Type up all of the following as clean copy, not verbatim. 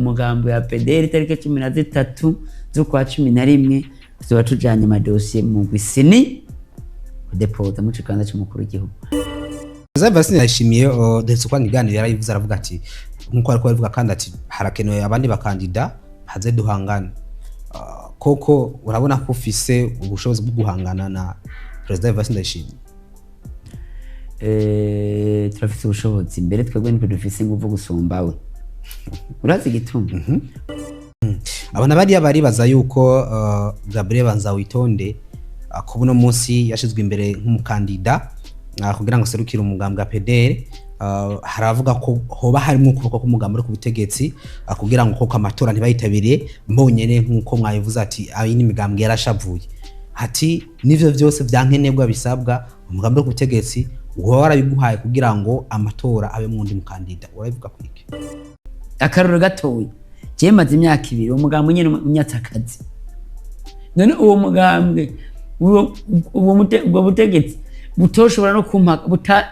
Umugambo ya PDR itariki 13 z'ukwa 11 tuzoba tujanye amadosiye mu gwisini kudepoza mu kibanza c'umukuru w'igihugu. Zava yashimiye ndetse uko ibiganiro yarabivuze, aravuga ati nkuko ariko aravuga kandi ati harakenewe abandi bakandida haze duhangane. Koko urabona ko ufise ubushobozi bwo guhangana na Perezida Evariste Ndayishimiye? Turafise ubushobozi, mbere twebwe nitwe dufise inguvu gusumba we. Urazi igituma? Abana bariya baribaza yuko Gabriel Banzawitonde kuba uno munsi yashizwe imbere nk'umukandida kugira ngo aserukire umugambwe wa PDR, haravuga ko hoba harimo ukuboko k'umugambi uri ku butegetsi kugira ngo koko amatora ntibayitabire mbonyene, nk'uko mwabivuze ati ayi n'imigambwe yarashavuye, ati nivyo vyose vyankenerwa bisabwa umugambi uri ku butegetsi uba warabiguhaye kugira ngo amatora abe mu wundi mukandida. Urabivuga kwiki? Akarorero gatoya, jewe maze imyaka 2 umugambwe nyene unyatse akazi. None uwo mugambwe, ubwo butegetsi butoshobora no kumpa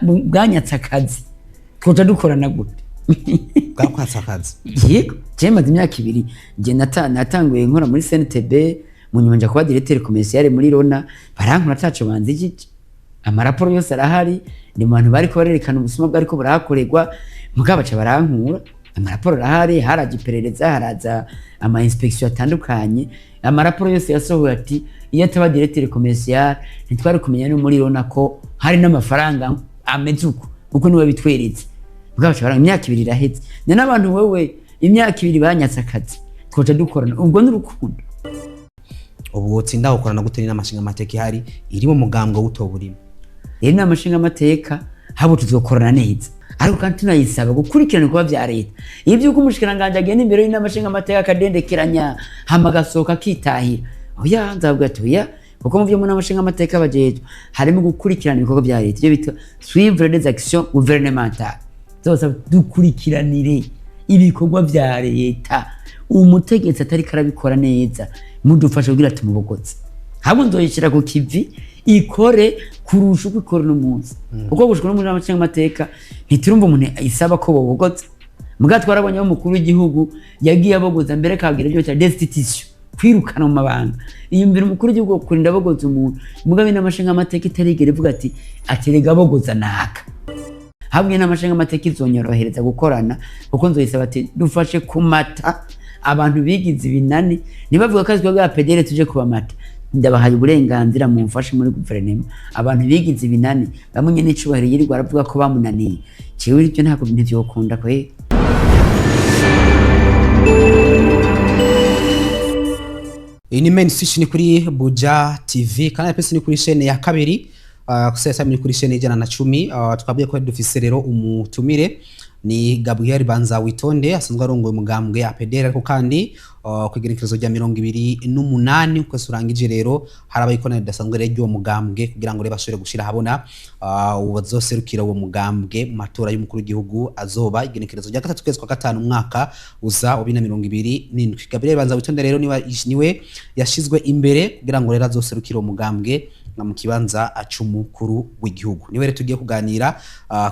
bwanyatse akazi, twoca dukorana gute? Bwakwatse akazi? Yego, jewe maze imyaka 2. Nje natanguye nkora muri CNTB, mu nyuma nja kuba directeur commercial muri Rona, barankura ataco banzigije. Amaraporo yose arahari, ni mu bantu bariko barerekana ubusuma bwariko burahakorerwa, mugabo baca barankura. Amaraporo arahari, haraje iperereza, haraza ama inspection atandukanye, amaraporo yose yasohowe ati iyo ataba directeur commercial ntitwari kumenya no muri Rona ko hari n'amafaranga ameze uko, kuko niwe bitweretse. Mugabo baca barankura, imyaka 2 iraheze. Ni n'abantu wewe imyaka 2 banyatse akazi twoca dukorana? Ubwo n'urukundo. Ubu wotsinda gukorana gute n'inama nshingamateka ihari iri mu mugambwe w'utoburimo? Rero inama nshingamateka habo tuzokorana neza, ariko kandi tunayisaba gukurikirana ibikorwa vya leta. Iyo vy'uko umushikiranganji agenda imbere y'inama nshingamateka akadendekeranya hama agasohoka akitahira, oya, nzavuga ati oya, kuko mu vyo mu nama nshingamateka bajejwe harimo gukurikirana ibikorwa vya leta, ivyo bita suivre des actions gouvernementales. Zose dukurikiranire ibikorwa vya leta, umutegetsi atariko arabikora neza mudufashe kugira tumubogoze. Ahubwo nzoyishira ku kivi ikore kurusha uko ikora uno munsi, kuko gushika no muri nama nshingamateka ntiturumva umuntu isaba ko bobogoza. Muga twarabonye aho umukuru w'igihugu yagiye abogoza, mbere akagira ibyo bita destitution, kwirukana mu mabanga. Iyumvira umukuru w'igihugu kurinda abogoza umuntu, mugabo inama nshingamateka itarigera ivuga ati aterega abogoza naka. Hamwe inama nshingamateka izonyorohereza gukorana, kuko nzoyisaba ati dufashe kumata abantu bigize ibinani, ntibavuga ko ari twebwe APDR tuje kubamata. Ndabahaye uburenganzira, mumfashe muri guverinoma abantu bigize ibinani bamwe nyene icubahiro yirirwa aravuga ko bamunaniye. Jewe ibyo ntabwo ntivyokunda kwe. Iyi ni main switch, ni kuri Buja TV kandi pesi ni kuri chaîne ya kabiri, kusesa ni kuri chaîne 110. Twabwiye ko dufise rero umutumire ni Gabriel Banzawitonde asanzwe arongoye umugambwe APDR, ariko kandi ku igenekerezo rya 28 ukwezi urangije rero harabaye ikoraniro ridasanzwe rero ry'uwo mugambwe kugira ngo rero bashobore gushira ahabona ubazoserukira uwo mugambwe mu matora y'umukuru w'igihugu azoba igenekerezo rya 3 kwezi kwa 5 umwaka uza wa 2027. Gabriel Banzawitonde rero niwe yashizwe imbere kugira ngo rero azoserukire uwo mugambwe na mu kibanza c'umukuru w'igihugu. Niwe rero tugiye kuganira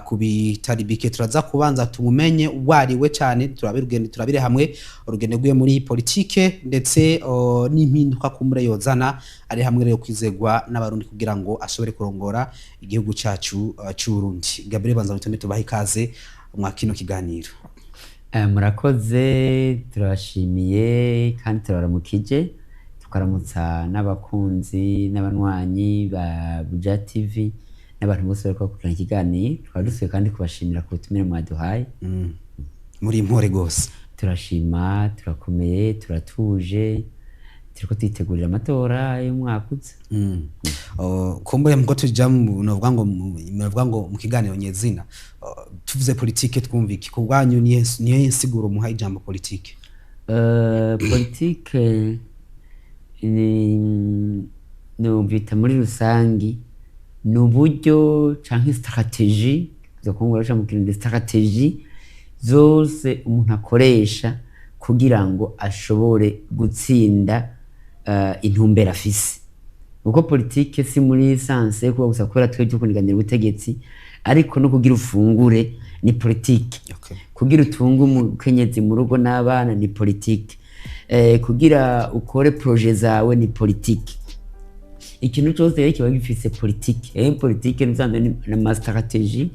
ku bitari bike. Turaza kubanza tumumenye wariwe cyane, turabe urugendo, turabire hamwe urugendo rwiwe muri politike ndetse n'impinduka kumure yozana ari hamwe rero kwizegwa n'abarundi kugira ngo ashobore kurongora igihugu cacu c'u Burundi. Gabriel Banzawitonde, tubahe ikaze mwa kino kiganiro. Murakoze, turabashimiye kandi turabaramukije, tukaramutsa n'abakunzi n'abanywanyi ba Buja TV n'abantu bose bariko bakurikirana ikiganiro. Tukaba dusubiye kandi kubashimira ku butumire mwaduhaye. Muri impore gose? Turashima, turakomeye, turatuje, turiko twitegurira amatora y'umwaka uza. Kumbure muko tuja mu novuga ngo novuga ngo mu kiganiro nyezina, tuvuze politike twumva iki ku bwanyu? Niyo nsiguro muha ijambo politike? Politike ni nubita muri rusangi ni uburyo canke stratégie zo mu kirundi, stratégie zose umuntu akoresha kugira ngo ashobore gutsinda intumbero afise, kuko politike si muri sens kuba gusa kubera twe cyo kuniganira ubutegetsi, ariko no kugira ufungure. ni politike. Kugira utunge umukenyezi mu rugo n'abana ni politike. Kugira ukore projet zawe ni politike. Ikintu cyose rero kiba gifise politike. Politike n'ubusanzwe ni ama stratégie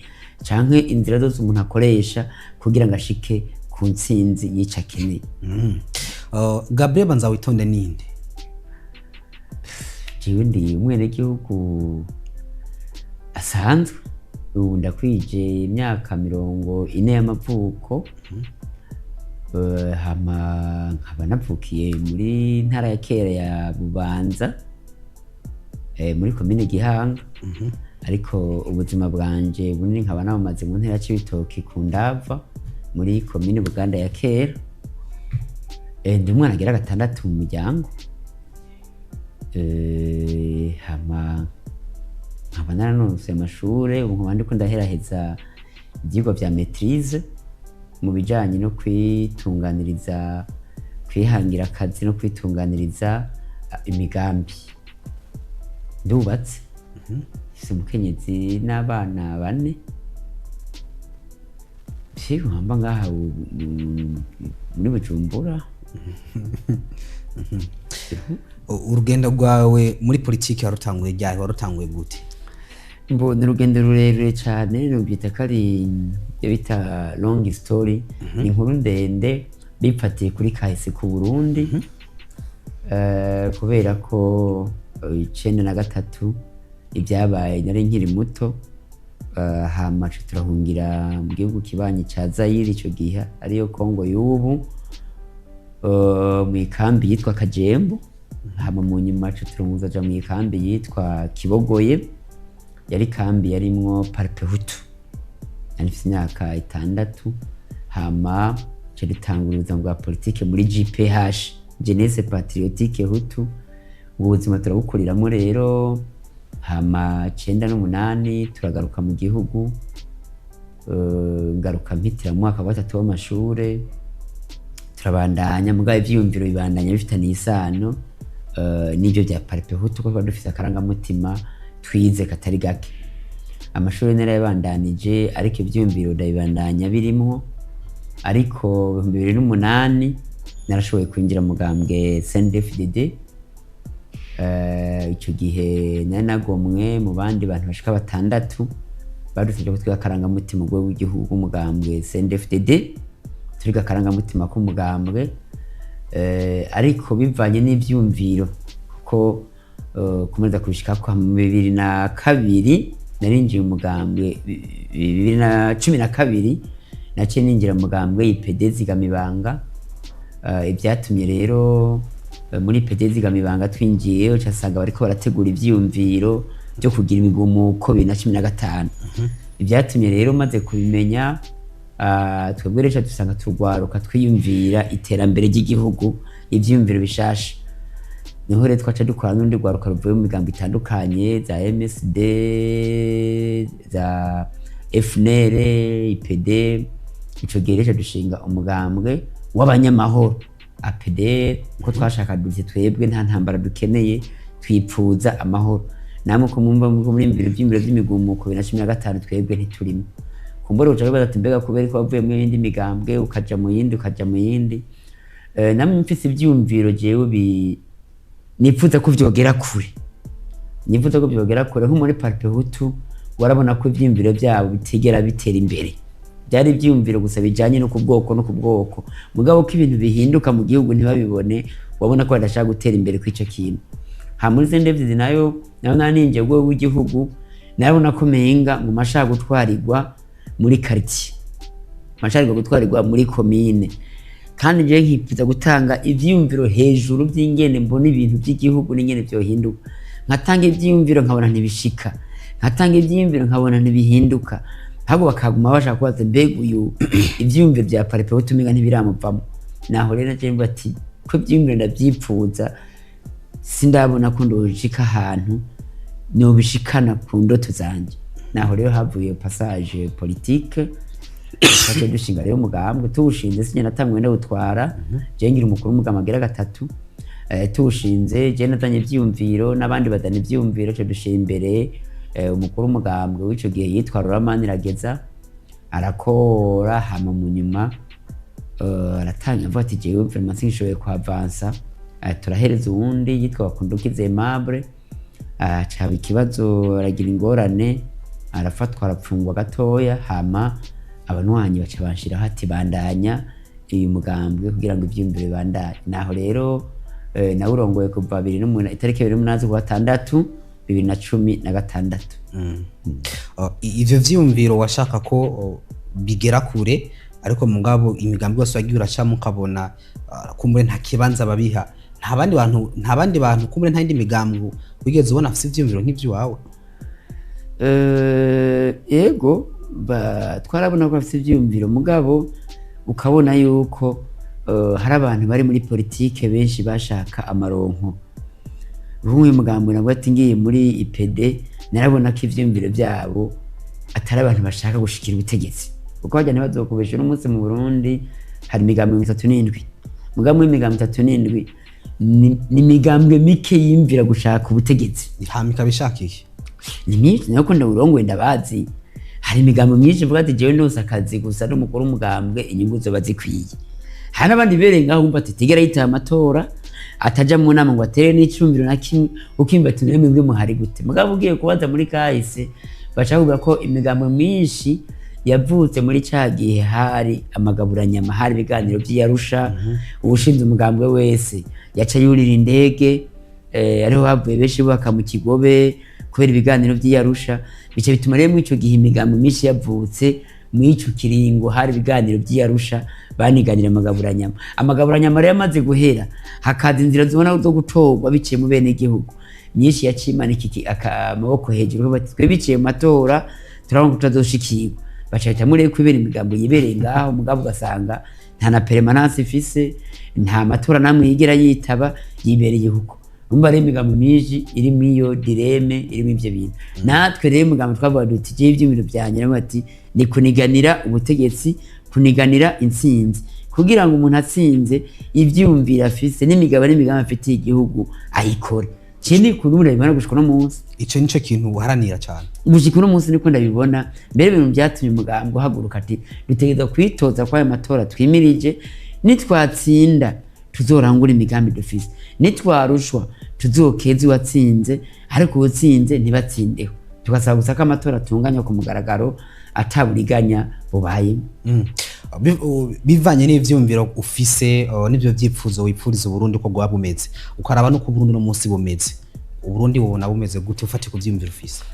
canke inzira zose umuntu akoresha kugira ngo ashike ku ntsinzi y'ico akeneye. Gabriel Banzawitonde ninde? Jewe ndi umwenegihugu asanzwe. Ubu ndakwije imyaka 40 y'amavuko. Hama nkaba navukiye muri ntara ya kera ya Bubanza, muri komine Gihanga, ariko ubuzima bwanje bunini nkaba nabamaze mu ntara ya Cibitoki ku Ndava, muri komine Buganda ya kera. Ndi umwana agira gatandatu mu muryango. Hama nkaba naranonosoye amashure, ubu nkaba ndiko ndaheraheza ivyigwa vya maîtrise mu bijanye no kwitunganiriza, kwihangira akazi no kwitunganiriza imigambi. Ndubatse, mfise umukenyezi n'abana bane. Nkamba ngaha muri Bujumbura. Urugendo rwawe muri politiki warutanguye ryari? Warutanguye gute? Mbona urugendo rurerure cyane, nubyita ko ari ibyo bita long story, ni inkuru ndende bifatiye kuri kahise ku Burundi. Kubera ko 93 ibyabaye nari nkiri muto. Hama ca turahungira mu gihugu kibanyi ca Zayire, ico gihe ariyo Kongo y'ubu, mu ikambi yitwa Kajembo. Hama mu nyuma ca turunguza ja mu ikambi yitwa Kibogoye, yari kambi yarimwo Palipehutu. Nari mfise imyaka 6. Hama ca dutangura ubuzima bwa politike muri JPH, Jeunesse Patriotique Hutu. Ubwo buzima turabukuriramwo rero. Hama 98 turagaruka mu gihugu. Ngaruka mpitira mu mwaka wa gatatu w'amashure. Turabandanya, mugabo ivyiyumviro bibandanya bifitaniye isano n'ivyo vya Palipehutu, kuko twari dufise akarangamutima twize katari gake. Amashuri narayabandanije, ariko ivyiyumviro ndabibandanya birimwo. Ariko 2008 narashoboye kwinjira mu mugambwe CNDD-FDD. Ico gihe nari nagomwe mu bandi bantu bashika batandatu badusabye ko twiga akarangamutima rwego rw'igihugu rw'umugambwe CNDD-FDD, turiga akarangamutima k'umugambwe. Ariko bivanye n'ivyumviro, kuko kumeza kubishikako mu 2002 narinjiye umugambwe. 2012 naciye ninjira mu mugambwe IPD Zigamibanga. Ibyatumye rero muri IPD Zigamibanga twinjiyeyo, casanga bariko barategura ivyiyumviro byo kugira imigumuko 2015. Ibyatumye rero maze kubimenya, twebwe rero dusanga turwaruka twiyumvira iterambere ry'igihugu, ivyiyumviro bishasha. Niho rero twaca dukora n'urundi rwaruka ruvuye mu migambo itandukanye, za MSD, za FNL, IPD. Ico gihe rero dushinga umugambwe w'abanyamahoro, APDR, ko twashaka duti twebwe nta ntambara dukeneye, twipfuza amahoro. Namwe ko mwumva muri imbere vy'imbere vy'imigumuko 2015, twebwe ntiturimo. Kumbura uca wibaza ati mbega kubera ko wavuye mu yindi migambwe ukaja mu yindi, ukaja mu yindi? Namwe mfise ivyiyumviro jewe bi nipfuza ko vyogera kure, nifuza ko vyogera kure. Nko muri Palipehutu warabona ko ivyiyumviro vyabo bitigera bitera imbere, byari ivyiyumviro gusa bijanye no ku bwoko no ku bwoko, mugabo ko ibintu bihinduka mu gihugu ntibabibone, wabona ko badashaka gutera imbere kw'ico kintu. Ha muri CNDD-FDD nayo naninjiye urwego rw'igihugu, narabona ko menga ngo mashaka gutwarirwa muri quartier, mashaka gutwarirwa muri komine, kandi jewe nkifuza gutanga ivyiyumviro hejuru vy'ingene mbona ibintu vy'igihugu n'ingene vyohinduka. Nkatanga ivyiyumviro nkabona ntibishika, nkatanga ivyiyumviro nkabona ntibihinduka, ahubwo bakaguma bashaka kubaza mbega uyu ivyiyumviro vya Palipehutu umenga ntibiramuvamo. Naho rero naje mvuga ati ko ivyiyumviro ndavyipfuza, sindabona ko ndoshika ahantu nobishikana ku ndoto zanje. Naho rero havuye passage politique. Twaciye dushinga rero umugambwe. Tuwushinze sinjye natanguye ndawutwara, jewe ngira umukuru w'umugambwe agira gatatu. Tuwushinze jewe nazanye ivyiyumviro n'abandi bazana ivyiyumviro, co dushira imbere umukuru w'umugambwe w'ico gihe yitwa Laurent Manirageza. Arakora, hama mu nyuma aratanga, avuga ati: "Jewe vraiment sinshoboye kuavansa." Turahereza uwundi yitwa Bakundukize Aimable. Caba ikibazo, aragira ingorane, arafatwa, arapfungwa gatoya. Hama abanywanyi baca banshiraho ati: "Bandanya uyu mugambwe kugira ngo ivyiyumviro bibandanye." Naho rero nawe urongoye kuva 2008, itariki 28 z'ukwa gatandatu 2016. Ivyo vyiyumviro washaka ko bigera kure, ariko mugabo imigambi yose wagiye uracamo ukabona kumbure nta kibanza babiha. Nta bandi bantu, kumbure nta yindi migambi wigeze ubona afise ivyiyumviro nk'ivy'iwawe? Yego, twarabona ko bafite ivyiyumviro, mugabo ukabona yuko hari abantu bari muri politike benshi bashaka amaronko. Nk'uyu mugambi nabwo ati ngiye muri IPD, narabona ko ivyiyumviro vyabo atari abantu bashaka gushikira ubutegetsi, kuko bajya ntibazokubesha. Uno munsi mu Burundi hari imigambi 37. Mugambi w'imigambi 37 ni imigambwe mike yiyumvira gushaka ubutegetsi. Hama ikaba ishaka iki? Ni myinshi, nayo ko ndawurongoye ndabazi. Hari imigambo myinshi ivuga ati: "Jewe ndose akazi gusa n'umukuru w'umugambwe, inyungu zoba zikwiye." Hari n'abandi bereye ngaho wumva ati tigera yitaba amatora, ataja mu nama ngo atere n'icumviro na kimwe, ukimva ati: "Namwe mwebwe muhari gute?" Mugabo ugiye kubaza muri kahise, baca bavuga ko imigambo myinshi yavutse muri ca gihe hari amagaburanyama, hari ibiganiro vy'Iyarusha. Uwushinze umugambwe wese yaca yurira indege, ariho havuye benshi bubaka mu Kigobe kubera ibiganiro vy'Iyarusha. Bica bituma rero muri ico gihe imigambo myinshi yavutse muri ico kiringo hari ibiganiro vy'Iyarusha, baniganira amagaburanyama. Amagaburanyama rero amaze guhera, hakaza inzira zibona zo gutorwa biciye mu bene gihugu, myinshi yaciye imanika amaboko hejuru bati: "Twe biciye mu matora turabona ko tutazoshikirwa." Baca bahita rero kwibera imigambo yibereye ngaho, mugabo ugasanga nta na permanence ifise, nta matora namwe yigera yitaba, yibereye huko. Umva rero imigambo myinshi iri mw'iyo dilemme, irimo ivyo bintu. Natwe rero imigambo twavuga duti: "Jewe ivyiyumviro vyanje," nawe ati ni kuniganira ubutegetsi, kuniganira intsinzi, kugira ngo umuntu atsinze ivyiyumviro afise n'imigabo n'imigambi afitiye igihugu ayikore. Ikindi kuntu ubu ndabibona gushika uno munsi. Ico nico kintu uharanira cane? Gushika uno munsi niko ndabibona. Mbere ibintu byatumye umugambi uhaguruka ati dutegerezwa kwitoza kw'ayo matora twimirije, nitwatsinda tuzorangura imigambi dufise, nitwarushwa tuzokeze uwatsinze, ariko uwutsinze ntibatsindeho. Tugasaba gusa ko amatora atunganywa ku mugaragaro, ataburiganya bubayemo. Bivanye n'ivyiyumviro ufise, n'ivyo vyipfuzo wipfuriza Uburundi ko bwaba bumeze, ukaraba nuko Uburundi uno munsi bumeze, Uburundi bubona bumeze gute ufatiye ku vyiyumviro ufise?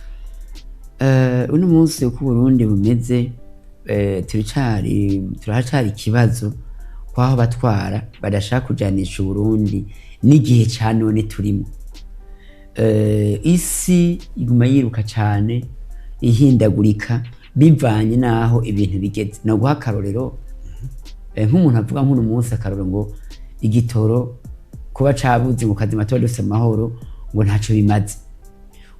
Uno munsi uko Uburundi bumeze, turacari ikibazo kwaho batwara badashaka kujanisha Uburundi n'igihe ca none turimo. Isi iguma yiruka cane, ihindagurika bivanye n'aho ibintu bigeze. No guha akarorero, nk'umuntu avuga nk'uno munsi akarorero ngo igitoro kuba cabuze ngo kazima tuba dufise amahoro, ngo ntaco bimaze.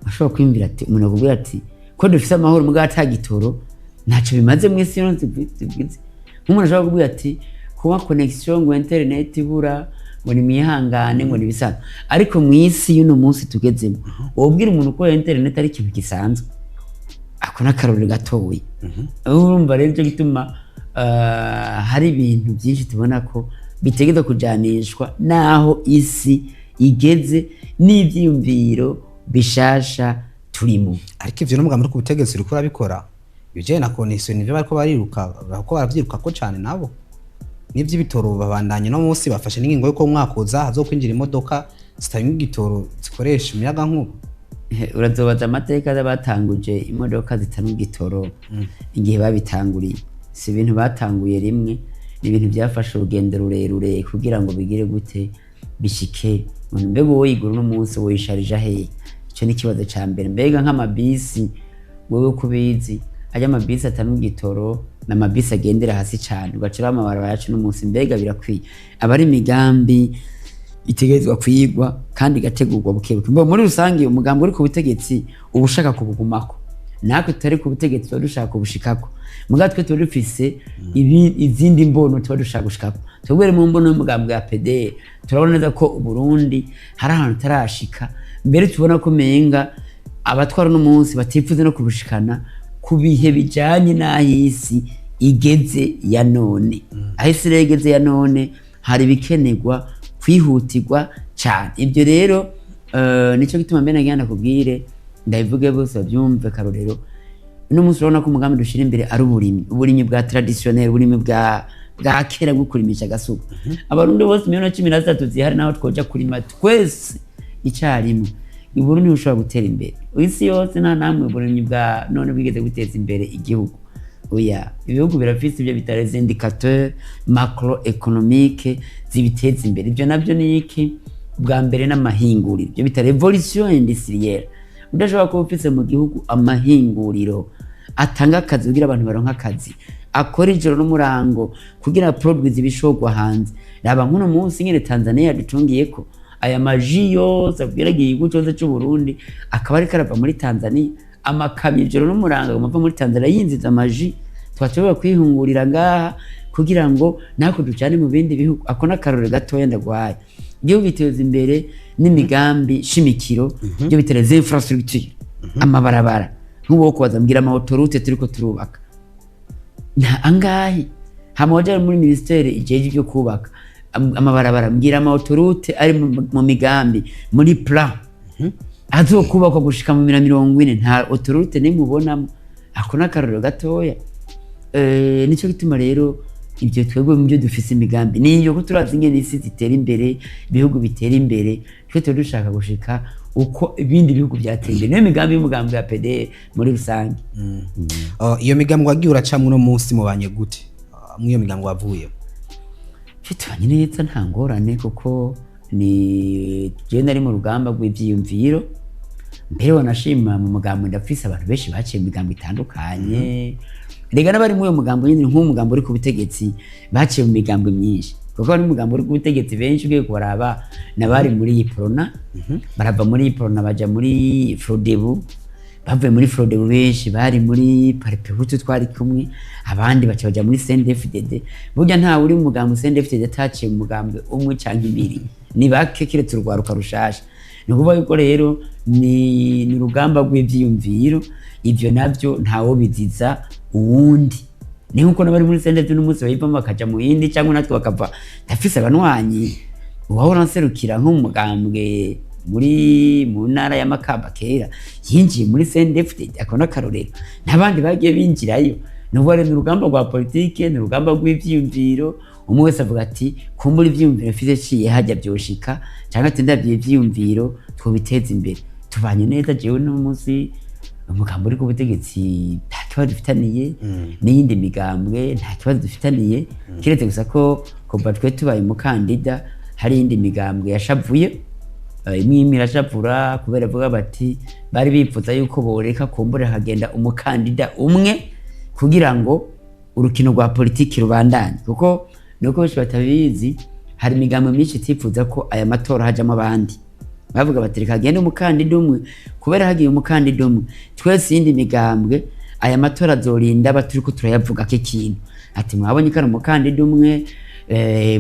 Urashobora kwiyumvira ati umuntu akubwira ati ko dufise amahoro mugabo ata gitoro, ntaco bimaze mw'isi yose zibwize. Nk'umuntu ashobora kubwira ati kuba connexion ngo internet ibura, ngo nimwihangane, ngo nibisanzwe, ariko mw'isi y'uno munsi tugezemo wobwira umuntu ko internet ari ikintu gisanzwe? Ako n'akarorero gatoya. Urumva rero nicyo gituma hari ibintu byinshi tubona ko bitegerezwa kujanishwa n'aho isi igeze n'ivyiyumviro bishasha turimo. Ariko ivyo n'umugambi uri ku butegetsi uriko urabikora. Ibijanye na connexion nivyo bariko bariruka, bariko baravyirukako cane nabo, n'ivy'ibitoro babandanye. No munsi bafashe n'ingingo yuko umwaka uza hazokwinjira imodoka zitanywa igitoro, zikoresha umuyagankuba. Urazobaza amateka y'abatanguje imodoka zitanywa igitoro igihe babitanguriye. Si ibintu batanguye rimwe, ni ibintu byafashe urugendo rurerure kugira ngo bigire gute, bishike. Mbega wowe yigura uno munsi woyisharija hehe? Ico ni ikibazo ca mbere. Mbega nk'amabisi, wewe ko ubizi, ajya amabisi atanywa igitoro ni amabisi agendera hasi cane, ugaciraho amabarabara yacu uno munsi, mbega birakwiye? Aba ari imigambi itegerezwa kwigwa kandi igategurwa bukebuke. Mbo muri rusange umugambi uri ku butegetsi uba ushaka kubugumako, natwe tutari ku butegetsi tuba dushaka kubushikako, mugabo twe tuba dufise izindi mbono tuba dushaka gushikako. Twebwe rero mu mbono y'umugambi wa PDR turabona neza ko Uburundi hari ahantu tarashika, mbere tubona ko menga abatwara uno munsi batifuza no kubushikana. ku bihe bijanye n'aho isi igeze ya none. Aho isi rero igeze ya none, hari ibikenerwa kwihutirwa cane. Ibyo rero nico gituma mbere nagira ndakubwire, ndabivuge bose babyumve. Karorero, uno munsi urabona ko umugambi dushira imbere ari uburimyi, uburimyi bwa traditionnel, uburimyi bwa kera bwo kurimisha agasuka. Abarundi bose, 13 miliyoni zihari, naho twoja kurima twese icarimwe, Uburundi bushobora gutera imbere. Isi yose nta namwe uburimyi bwa none bwigeze guteza imbere igihugu. Oya, ibihugu birafise ibyo bita les indicateurs macroéconomiques zibiteza imbere. Ibyo nabyo ni iki? Bwa mbere n'amahinguriro, ibyo bita révolution industrielle. Udashobora kuba ufise mu gihugu amahinguriro atanga akazi kugira abantu baronke akazi, akora ijoro n'umurango kugira produits ibishogwa hanze. Raba nk'uno munsi nyene Tanzania ducungiyeko aya maji yose abwira igihugu cyose cy'u Burundi akaba ariko arava muri Tanzania. Amakamyo ijoro n'umurango aguma ava muri Tanzania yinjiza amaji twashobora kwihungurira ngaha kugira ngo natwe ducane mu bindi bihugu. Ako n'akarore gatoya ndaguhaye. Igihugu giteza imbere n'imigambi shimikiro, ibyo bita les infrastructures, amabarabara. Nk'ubu wo kubaza, mbwira ama autoroute turiko turubaka nta angahe? Hama waja muri ministère ijeje ibyo kubaka amabarabara, mbwira ama autoroute ari mu migambi, muri plan azokubakwa gushika mu 2040. Nta autoroute nimwe ubonamo. Ako n'akarorero gatoya. Nico gituma rero ibyo twebwe mu byo dufise imigambi niyo ko turazi ingene isi zitera imbere, ibihugu bitera imbere. Twe tuba dushaka gushika uko ibindi bihugu byateye imbere. Niyo migambi y'umugambi wa PDR muri rusange. Iyo migambi wagiye uracamwo, uno munsi mubanye gute? Mw'iyo migambi wavuye? Tubanye neza, nta ngorane, kuko ni jewe nari mu rugamba rw'ivyiyumviro. Mbere wanashima mu mugambo ndafise abantu benshi baciye mu migambo itandukanye. Rega n'abari muri uyo mugambo nyine, nk'uwo mugambo uri ku butegetsi, baciye mu migambo myinshi, kuko bari mu mugambo uri ku butegetsi benshi ugiye kubaraba n'abari muri Uprona, barava muri Uprona baja muri Frodebu, bavuye muri Frodebu benshi bari muri Palipehutu twari kumwe, abandi baca baja muri CNDD-FDD. Burya ntawe uri mu mugambo CNDD-FDD ataciye mu mugambwe umwe canke ibiri, ni bake kiretse urwaruka rushasha. Ni ukuvuga yuko rero ni urugamba rw'ivyiyumviro. Ivyo navyo ntawo biziza uwundi. Ni nkuko n'abari muri CNDD n'umunsi bayivamo bakaja mu yindi, cyangwa natwe bakava. Ndafise abanywanyi, uwahora nserukira nko mu mugambwe mu ntara ya Makamba kera yinjiye muri CNDD-FDD, akaba n'akarorero, n'abandi bagiye binjirayo. Ni ukuvuga rero ni urugamba rwa politike, ni urugamba rw'ivyiyumviro. Umwe wese avuga ati: "Kumbura ivyiyumviro mfise ciye hajya vyoshika", cyangwa ati: "Ndavye ivyiyumviro twobiteza imbere." Tubanye neza. Jewe n'umunsi umugambi uri ku butegetsi nta kibazo dufitaniye, n'iyindi migambwe nta kibazo dufitaniye, kiretse gusa ko kuva twe tubaye umukandida hari iyindi migambwe yashavuye. Imwe imwe irashavura kubera avuga bati bari bipfuza yuko boreka kumbura hakagenda umukandida umwe kugira ngo urukino rwa politiki rubandanye, kuko nuko benshi batabizi, hari imigambi myinshi itifuza ko aya matora hajamo abandi. Bavuga bati: "Reka hagende umukandida umwe, kubera hagiye umukandida umwe twese iyindi migambwe aya matora azorinda aba turiko turayavugako ikintu." Ati: "Mwabonye ko ari umukandida umwe,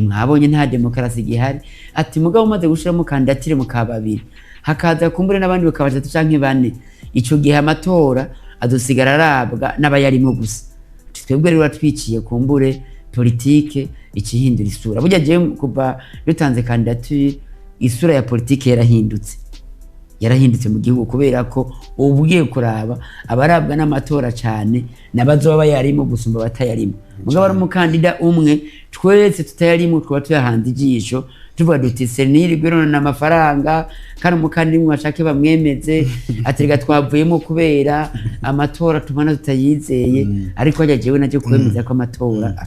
mwabonye nta demokarasi igihari." Ati: "Mugabo umaze gushiramo kandidatire mukaba babiri, hakaza kumbure n'abandi bakaba batatu canke bane, ico gihe amatora azosigara arabwa n'abayarimwo gusa." Ati: "Twebwe rero twiciye kumbure politike icihindura isura." Burya jewe kuva dutanze kandidatire, isura ya politike yarahindutse, yarahindutse mu gihugu, kubera ko ubu ugiye kuraba abarabwa n'amatora cyane n'abazoba bayarimo gusumba abatayarimo. Mugabo ari umukandida umwe, twese tutayarimo twaba tuyahanze ijisho, tuvuga duti: "Seniri gwironona amafaranga kandi umukandida umwe bashake bamwemeze." Ati: "Reka twavuyemo kubera amatora tubona tutayizeye." Ariko hajya jewe najye kwemeza ko amatora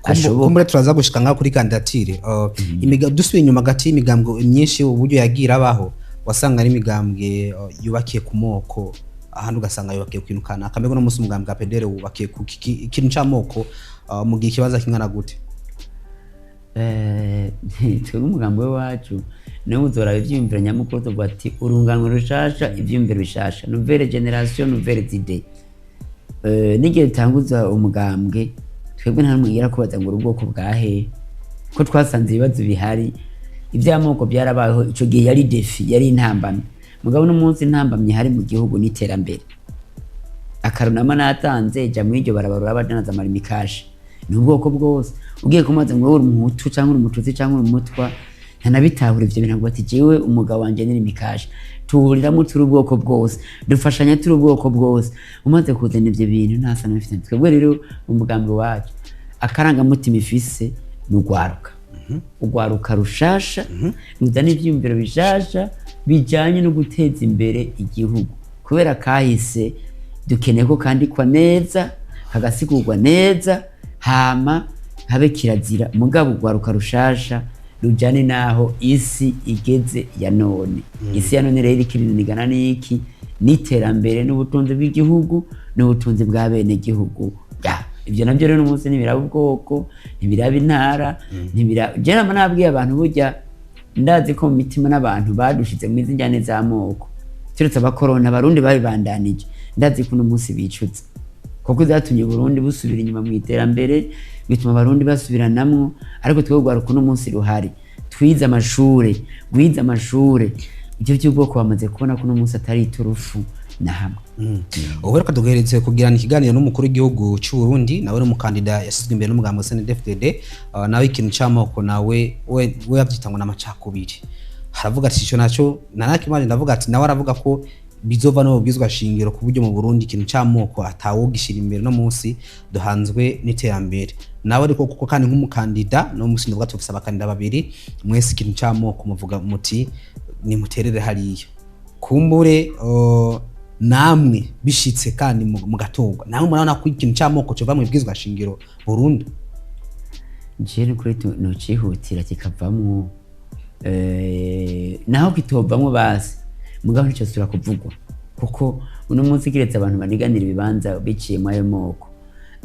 ashoboka. Kumbure turaza gushika ngaho kuri kandidatire. Dusubiye inyuma gati, y'imigambwe myinshi uburyo yagiye irabaho, wasanga ari imigambwe yubakiye ku moko, ahandi ugasanga yubakiye ku kintu kanaka. Mbega uno munsi umugambwe wa PDR wubakiye ku ikintu c'amoko mu gihe ikibazo kingana gute? Twebwe umugambi w'iwacu niwe uzoraba ivyiyumviro nyamukuru. Tuvuga ati: "Urunganwe rushasha, ivyiyumviro bishasha, nouvelle génération, nouvelles idées." N'igihe dutanguza umugambwe, twebwe nta n'umwe yigera kubaza ngo uri ubwoko bwahe, ko twasanze ibibazo bihari. Ivy'amoko byarabayeho, ico gihe yari défi, yari intambamyi. Mugabo uno munsi intambamyi ihari mu gihugu n'iterambere. Akarunama natanze jya muri iryo barabara abadandaza amarimikashi ni ubwoko bwose. Ugiye kumaza ngo wowe uri umuhutu cyangwa uri umututsi cyangwa uri umutwa, ntanabitahura ivyo bintu, ngo ati jewe umugabo wanje ni rimikashi, tuhuriramo turi ubwoko bwose, dufashanya turi ubwoko bwose. Umaze kuzana ivyo bintu nta sano bifite. Twebwe rero umugambi wacu, akarangamutima ifise ni ugwaruka, ugwaruka rushasha ruzana ivyiyumviro bishasha bijanye no guteza imbere igihugu, kubera kahise dukeneye ko kandikwa neza, kagasigurwa neza, hama habe kirazira. Mugabo ugwaruka rushasha rujane naho isi igeze ya none. Isi ya none rero ikirinigana n'iki? N'iterambere n'ubutunzi bw'igihugu n'ubutunzi bwa bene gihugu. Ya, ibyo nabyo rero umunsi ntibiraba ubwoko, ntibiraba intara, ntibiraba. Je nama nabwiye abantu, burya ndazi ko mu mitima n'abantu badushize mu izi njyane z'amoko, turetse abakorona, abarundi babibandanije, ndazi ko uno munsi bicuza, kuko zatumye Burundi busubira inyuma mu iterambere, bituma abarundi basubiranamwo. Ariko twebwe urwaruka uno munsi ruhari, twize amashure, rwize amashure, ibyo by'ubwoko bamaze kubona ko uno munsi atari iturufu na hamwe. Ubu reka duheretse kugirana ikiganiro n'umukuru w'igihugu cy'u Burundi, nawe n'umukandida yashyizwe imbere n'umugambi wa CNDD-FDD. Nawe ikintu c'amoko nawe we yabyita ngo n'amacakubiri. Haravuga ati ico naco nanakimanje, ndavuga ati nawe aravuga ko bizova no bubwizwa shingiro, ku buryo mu Burundi ikintu c'amoko atawugishira imbere, no munsi duhanzwe n'iterambere. Nawe ariko kuko kandi nk'umukandida no munsi ndavuga tufise abakandida babiri, mwese ikintu c'amoko muvuga muti nimuterere hariya kumbure. Namwe bishitse kandi mugatorwa, namwe murabona ko ikintu c'amoko cova mu bwizwa shingiro burundu? Jewe nukuri nocihutira kikavamwo, naho kitovamwo basi, mugabo nticosubira kuvugwa, kuko uno munsi kiretse abantu baniganira ibibanza biciye mu ayo moko.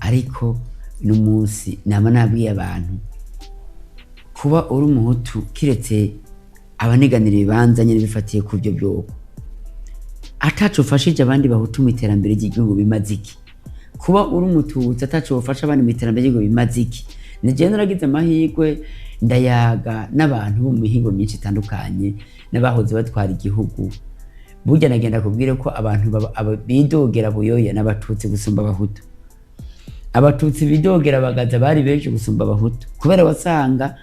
Ariko uno munsi nama nabwiye abantu, kuba uri umuhutu, kiretse abaniganira ibibanza nyene bifatiye ku byo bwoko, ataco ufashije abandi bahutu mu iterambere ry'igihugu bimaze iki? Kuba uri umututsi ataco wofasha abandi mu iterambere ry'igihugu bimaze iki? Ni jewe naragize amahirwe ndayaga n'abantu bo mu mihingo myinshi itandukanye n'abahoze batwara igihugu. Burya nagenda kubwire ko abantu bidogera Buyoya n'abatutsi gusumba abahutu. Abatutsi bidogera Bagaza bari benshi gusumba abahutu, kubera wasanga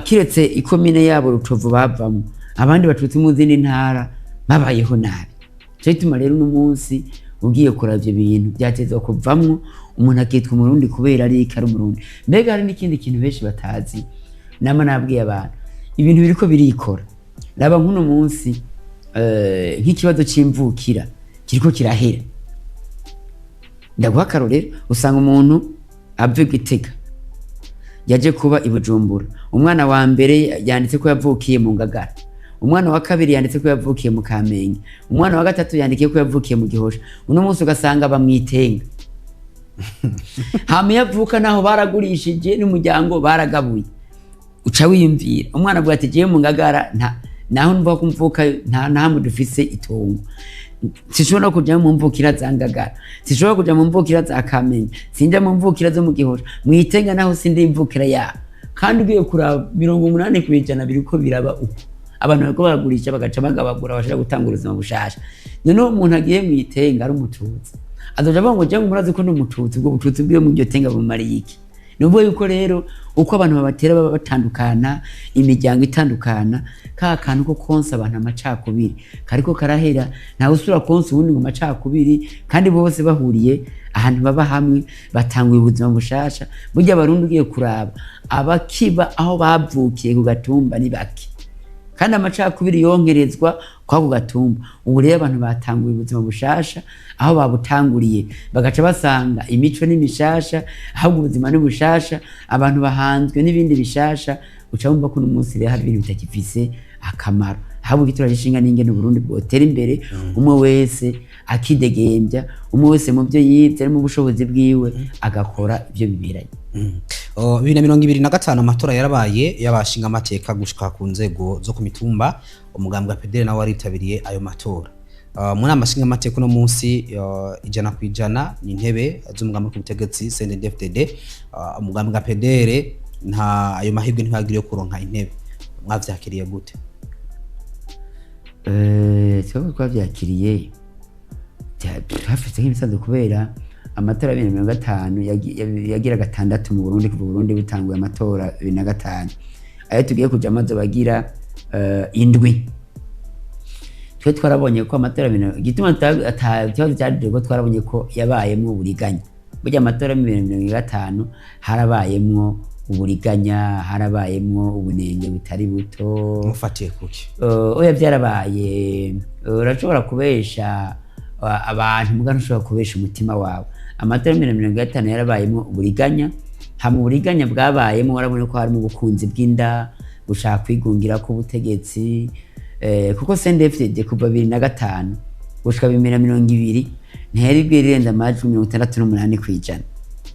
kiretse ikomine yabo Rutovu bavamo, abandi batutsi mu zindi ntara babayeho nabi. Cyo gituma rero uno munsi ugiye kuraba ivyo bintu byatezwa kuvamwo, umuntu akitwa umurundi kubera ari umurundi. Mbega hari n'ikindi kintu benshi batazi, nama nabwiye abantu, ibintu biriko birikora. Raba nk'uno munsi, nk'ikibazo c'imvukira kiriko kirahera. Ndaguha akarorero, usanga umuntu ava i Gitega yaje kuba i Bujumbura, umwana wa mbere yanditse ko yavukiye mu Ngagara, umwana wa kabiri yanditse ko yavukiye mu Kamenge, umwana wa gatatu yandikiye ko yavukiye mu Gihosha. Uno munsi ugasanga bamwitenga hama iyo avuka naho baragurishije n'umuryango baragabuye. Uca wiyumvira umwana avuga ati jewe mu Ngagara nta naho mvuga ko mvuka, nta nahamwe dufise itongo, sinshobora kuja mu mvukira za Ngagara, sinshobora kuja mu mvukira za Kamenge, sinja mu mvukira zo mu Gihosha, mwitenga naho sindi imvukira yaho. Kandi ugiye kuraba 80% biriko biraba uko, abantu bariko baragurisha bagaca bagabagura, bashaka gutanga ubuzima bushasha. Noneho umuntu agiye mwitenga ari umututsi azoja avuga ngo jewe murazi ko ndi umututsi, ubwo bututsi bwiwe mu iryo tenga bumariye iki? Ni ukuvuga yuko rero uko abantu babatera baba batandukana, imiryango itandukana, ka kantu ko konsa abantu amacakubiri kariko karahera. Ntawe usubira konsa uwundi ngo amacakubiri, kandi bose bahuriye ahantu baba hamwe, batanguye ubuzima bushasha. Burya abarundi ugiye kuraba, abakiba aho bavukiye ku gatumba ni bake, kandi amacakubiri yongerezwa kwako gatumba. Ubu rero abantu batanguye ubuzima bushasha, aho babutanguriye bagaca basanga imico ni mishasha, ahubwo ubuzima ni bushasha, abantu bahanzwe n'ibindi bishasha. Uca wumva ko uno munsi rero hari ibintu bitakifise akamaro, ahubwo igitura gishinga n'ingene Uburundi bwotera imbere, umwe wese akidegembya, umwe wese mu byo yize ari mu bushobozi bwiwe agakora ibyo biberanye. 2025 amatora yarabaye y'abashinga amateka gushika ku nzego zo ku mitumba. Umugambi wa PDR nawe waritabiriye ayo matora. Mu nama nshinga amateka uno munsi 100% ni intebe z'umugambi ku butegetsi CNDD-FDD. Umugambi wa PDR nta ayo mahirwe ntibagiriye kuronka intebe. Mwavyakiriye gute? Twebwe twavyakiriye Hafise nk'ibisanzwe, kubera amatora ya 2050 yagira gatandatu mu Burundi kuva Burundi butanguye amatora 2005. Ayo tugiye kujamo azobagira indwi. Twe twarabonye ko amatora igituma ata kibazo cyadije ko twarabonye ko yabayemwo uburiganya. Burya amatora ya 2050 harabayemwo uburiganya, harabayemwo ubunenge butari buto. Mufatiye kuki? Oya, byarabaye. Urashobora kubesha abantu, muga ntushobora kubesha umutima wawe. Amatora ya 2050 yarabayemwo uburiganya. Hama uburiganya bwabayemo, warabona ko harimo ubukunzi bw'inda, gushaka kwigungira k'ubutegetsi, kuko CNDD-FDD kuva 2005 gushika 2020 ntiyari bwirirenza amajwi 68%.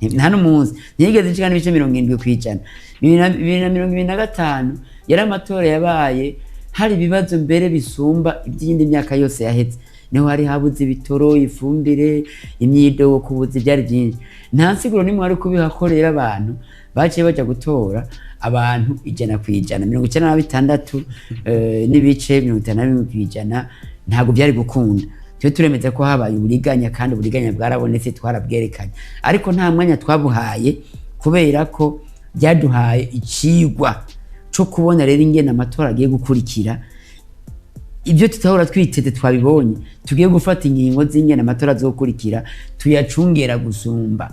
Nta n'umunsi ntiyigeze ishika n'ibice 70%. 2025 yari amatora yabaye hari ibibazo mbere bisumba iby'iyindi myaka yose yahetse. Niho hari habuze ibitoro, ifumbire, imyidogo ku buzi byari byinshi. Nta nsiguro nimwe wari kubihakorera. Abantu baciye baja gutora abantu 100%, 96 n'ibice 51%. Ntabwo byari gukunda. Twe turemeza ko habaye uburiganya, kandi uburiganya bwarabonetse, twarabwerekanye, ariko nta mwanya twabuhaye kubera ko byaduhaye icigwa co kubona rero ingene amatora agiye gukurikira. Ibyo tutahora twiteze twabibonye. Tugiye gufata ingingo z'ingene amatora azokurikira tuyacungera gusumba,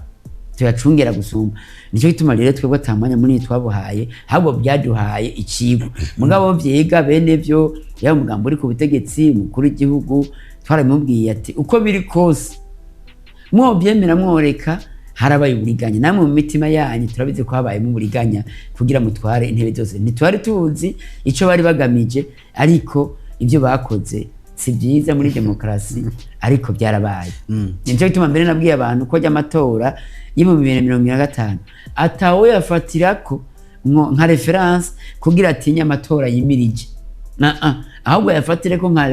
tuyacungera gusumba. Nicyo gituma rero twebwe ata mwanya munini twabuhaye, ahubwo byaduhaye icigwa. Mugabo vyiga bene vyo, yaba umugambi uri ku butegetsi, umukuru w'igihugu twaramubwiye ati: "Uko biri kose, mwobyemera mworeka, harabaye uburiganya. Namwe mu mitima yanyu turabizi ko habayemo uburiganya kugira mutware intebe zose." Ntitwari tuzi ico bari bagamije, ariko ibyo bakoze si byiza muri demokarasi, ariko byarabaye. Nicyo gituma mbere nabwiye abantu ko amatora y'2025 atawe yafatirako nka référence kugira atinye amatora yimirije. Ahubwo yafatire ko nka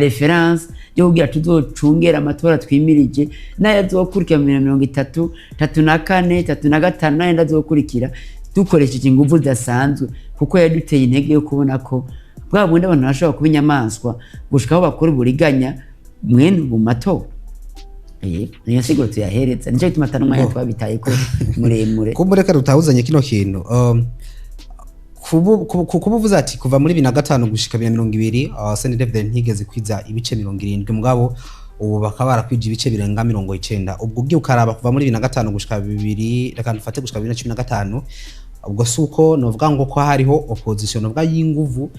référence yo kugira tuzocungera amatora twimirije n'ayazokurikira mu 2030, 34, 35 n'ayandi azokurikira, dukoresheje inguvu zidasanzwe, kuko yaduteye intege yo kubona ko bwa bundi abantu bashobora kuba inyamaswa gushika aho bakora uburiganya mwene mu matora. Niyo nsiguro tuyahereza. Nicyo gituma atari umwanya twabitaye ko muremure. Kuba reka rutahuzanye kino kintu, kuba uvuze ati kuva muri 2005 gushika 2020, CNDD-FDD ntigeze kwiza ibice 70, mugabo ubu bakaba barakwije ibice birenga 90. Ubwo ugiye ukaraba kuva muri 2005 gushika bibiri, reka dufate gushika 2015, ubwo si uko novuga ngo ko hariho opposition novuga y'inguvu,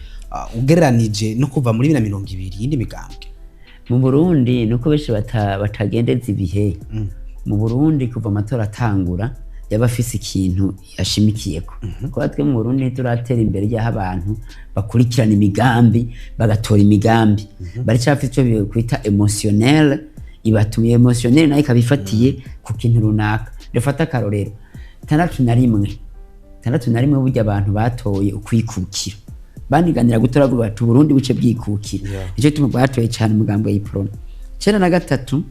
ugereranije no kuva muri 2020 yindi migambwe? Mu Burundi nuko benshi batagendeza ibihe. Mu Burundi kuva amatora atangura yaba afise ikintu yashimikiyeko. Kuba twe mu Burundi ntituratera imbere y'aho abantu bakurikirana imigambi, bagatora imigambi, baracafise ico kwita émotionnel. Ibatumiye émotionnel nayo ikaba ifatiye ku kintu runaka. Dufate akarorero: 61, 61, burya abantu batoye ukwikukira, baniganira gutora bavuga bati: "Uburundi buce bwikukira." Nicyo gituma bwatoye cyane umugambi wa Uprona. 93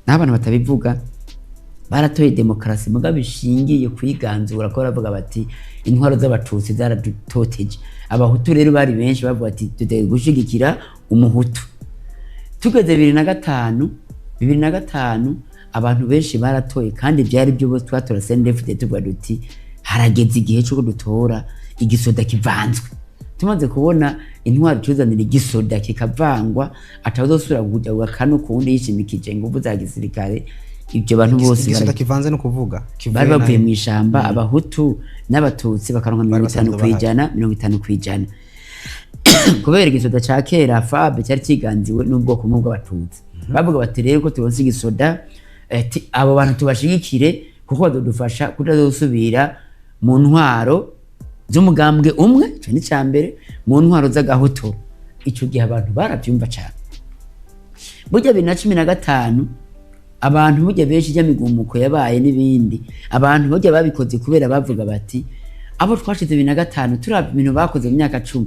naho abantu batabivuga, baratoye demokarasi mugabo ishingiye kwiganzura, ko baravuga bati: "Intwaro z'Abatutsi zaradutoteje." Abahutu rero bari benshi, bavuga ati: "Tugiye gushigikira umuhutu." Tugeze 2005, 2005 abantu benshi baratoye, kandi byari byo bose twatora CNDD-FDD, tuvuga duti: "Harageze igihe cyo dutora igisoda kivanzwe." Tumaze kubona intwaro tuzanira igisoda kikavangwa, atazosubira kuja kano kuwundi yishimikije inguvu za gisirikare. Ibyo bantu bose Igisoda kivanze no kuvuga kivuye bari bavuye nahe? mu ishamba, Abahutu n'Abatutsi bakaronka 50 basanzwe bahari. kwijana, 50%, kubera igisoda ca kera FAB cyari kiganziwe n'ubwoko bumwe bw'Abatutsi. Bavuga bati: "Rero ko turonse igisoda, abo bantu tubashigikire kuko bazodufasha kutazosubira mu ntwaro z'umugambwe umwe." Ico ni ca mbere, mu ntwaro z'agahoto. Ico gihe abantu baravyumva cane. Burya 2015 abantu burya benshi ijya migumuko yabaye n'ibindi, abantu burya babikoze kubera bavuga bati: "Abo twashize 2005, turaba ibintu bakoze mu myaka 10,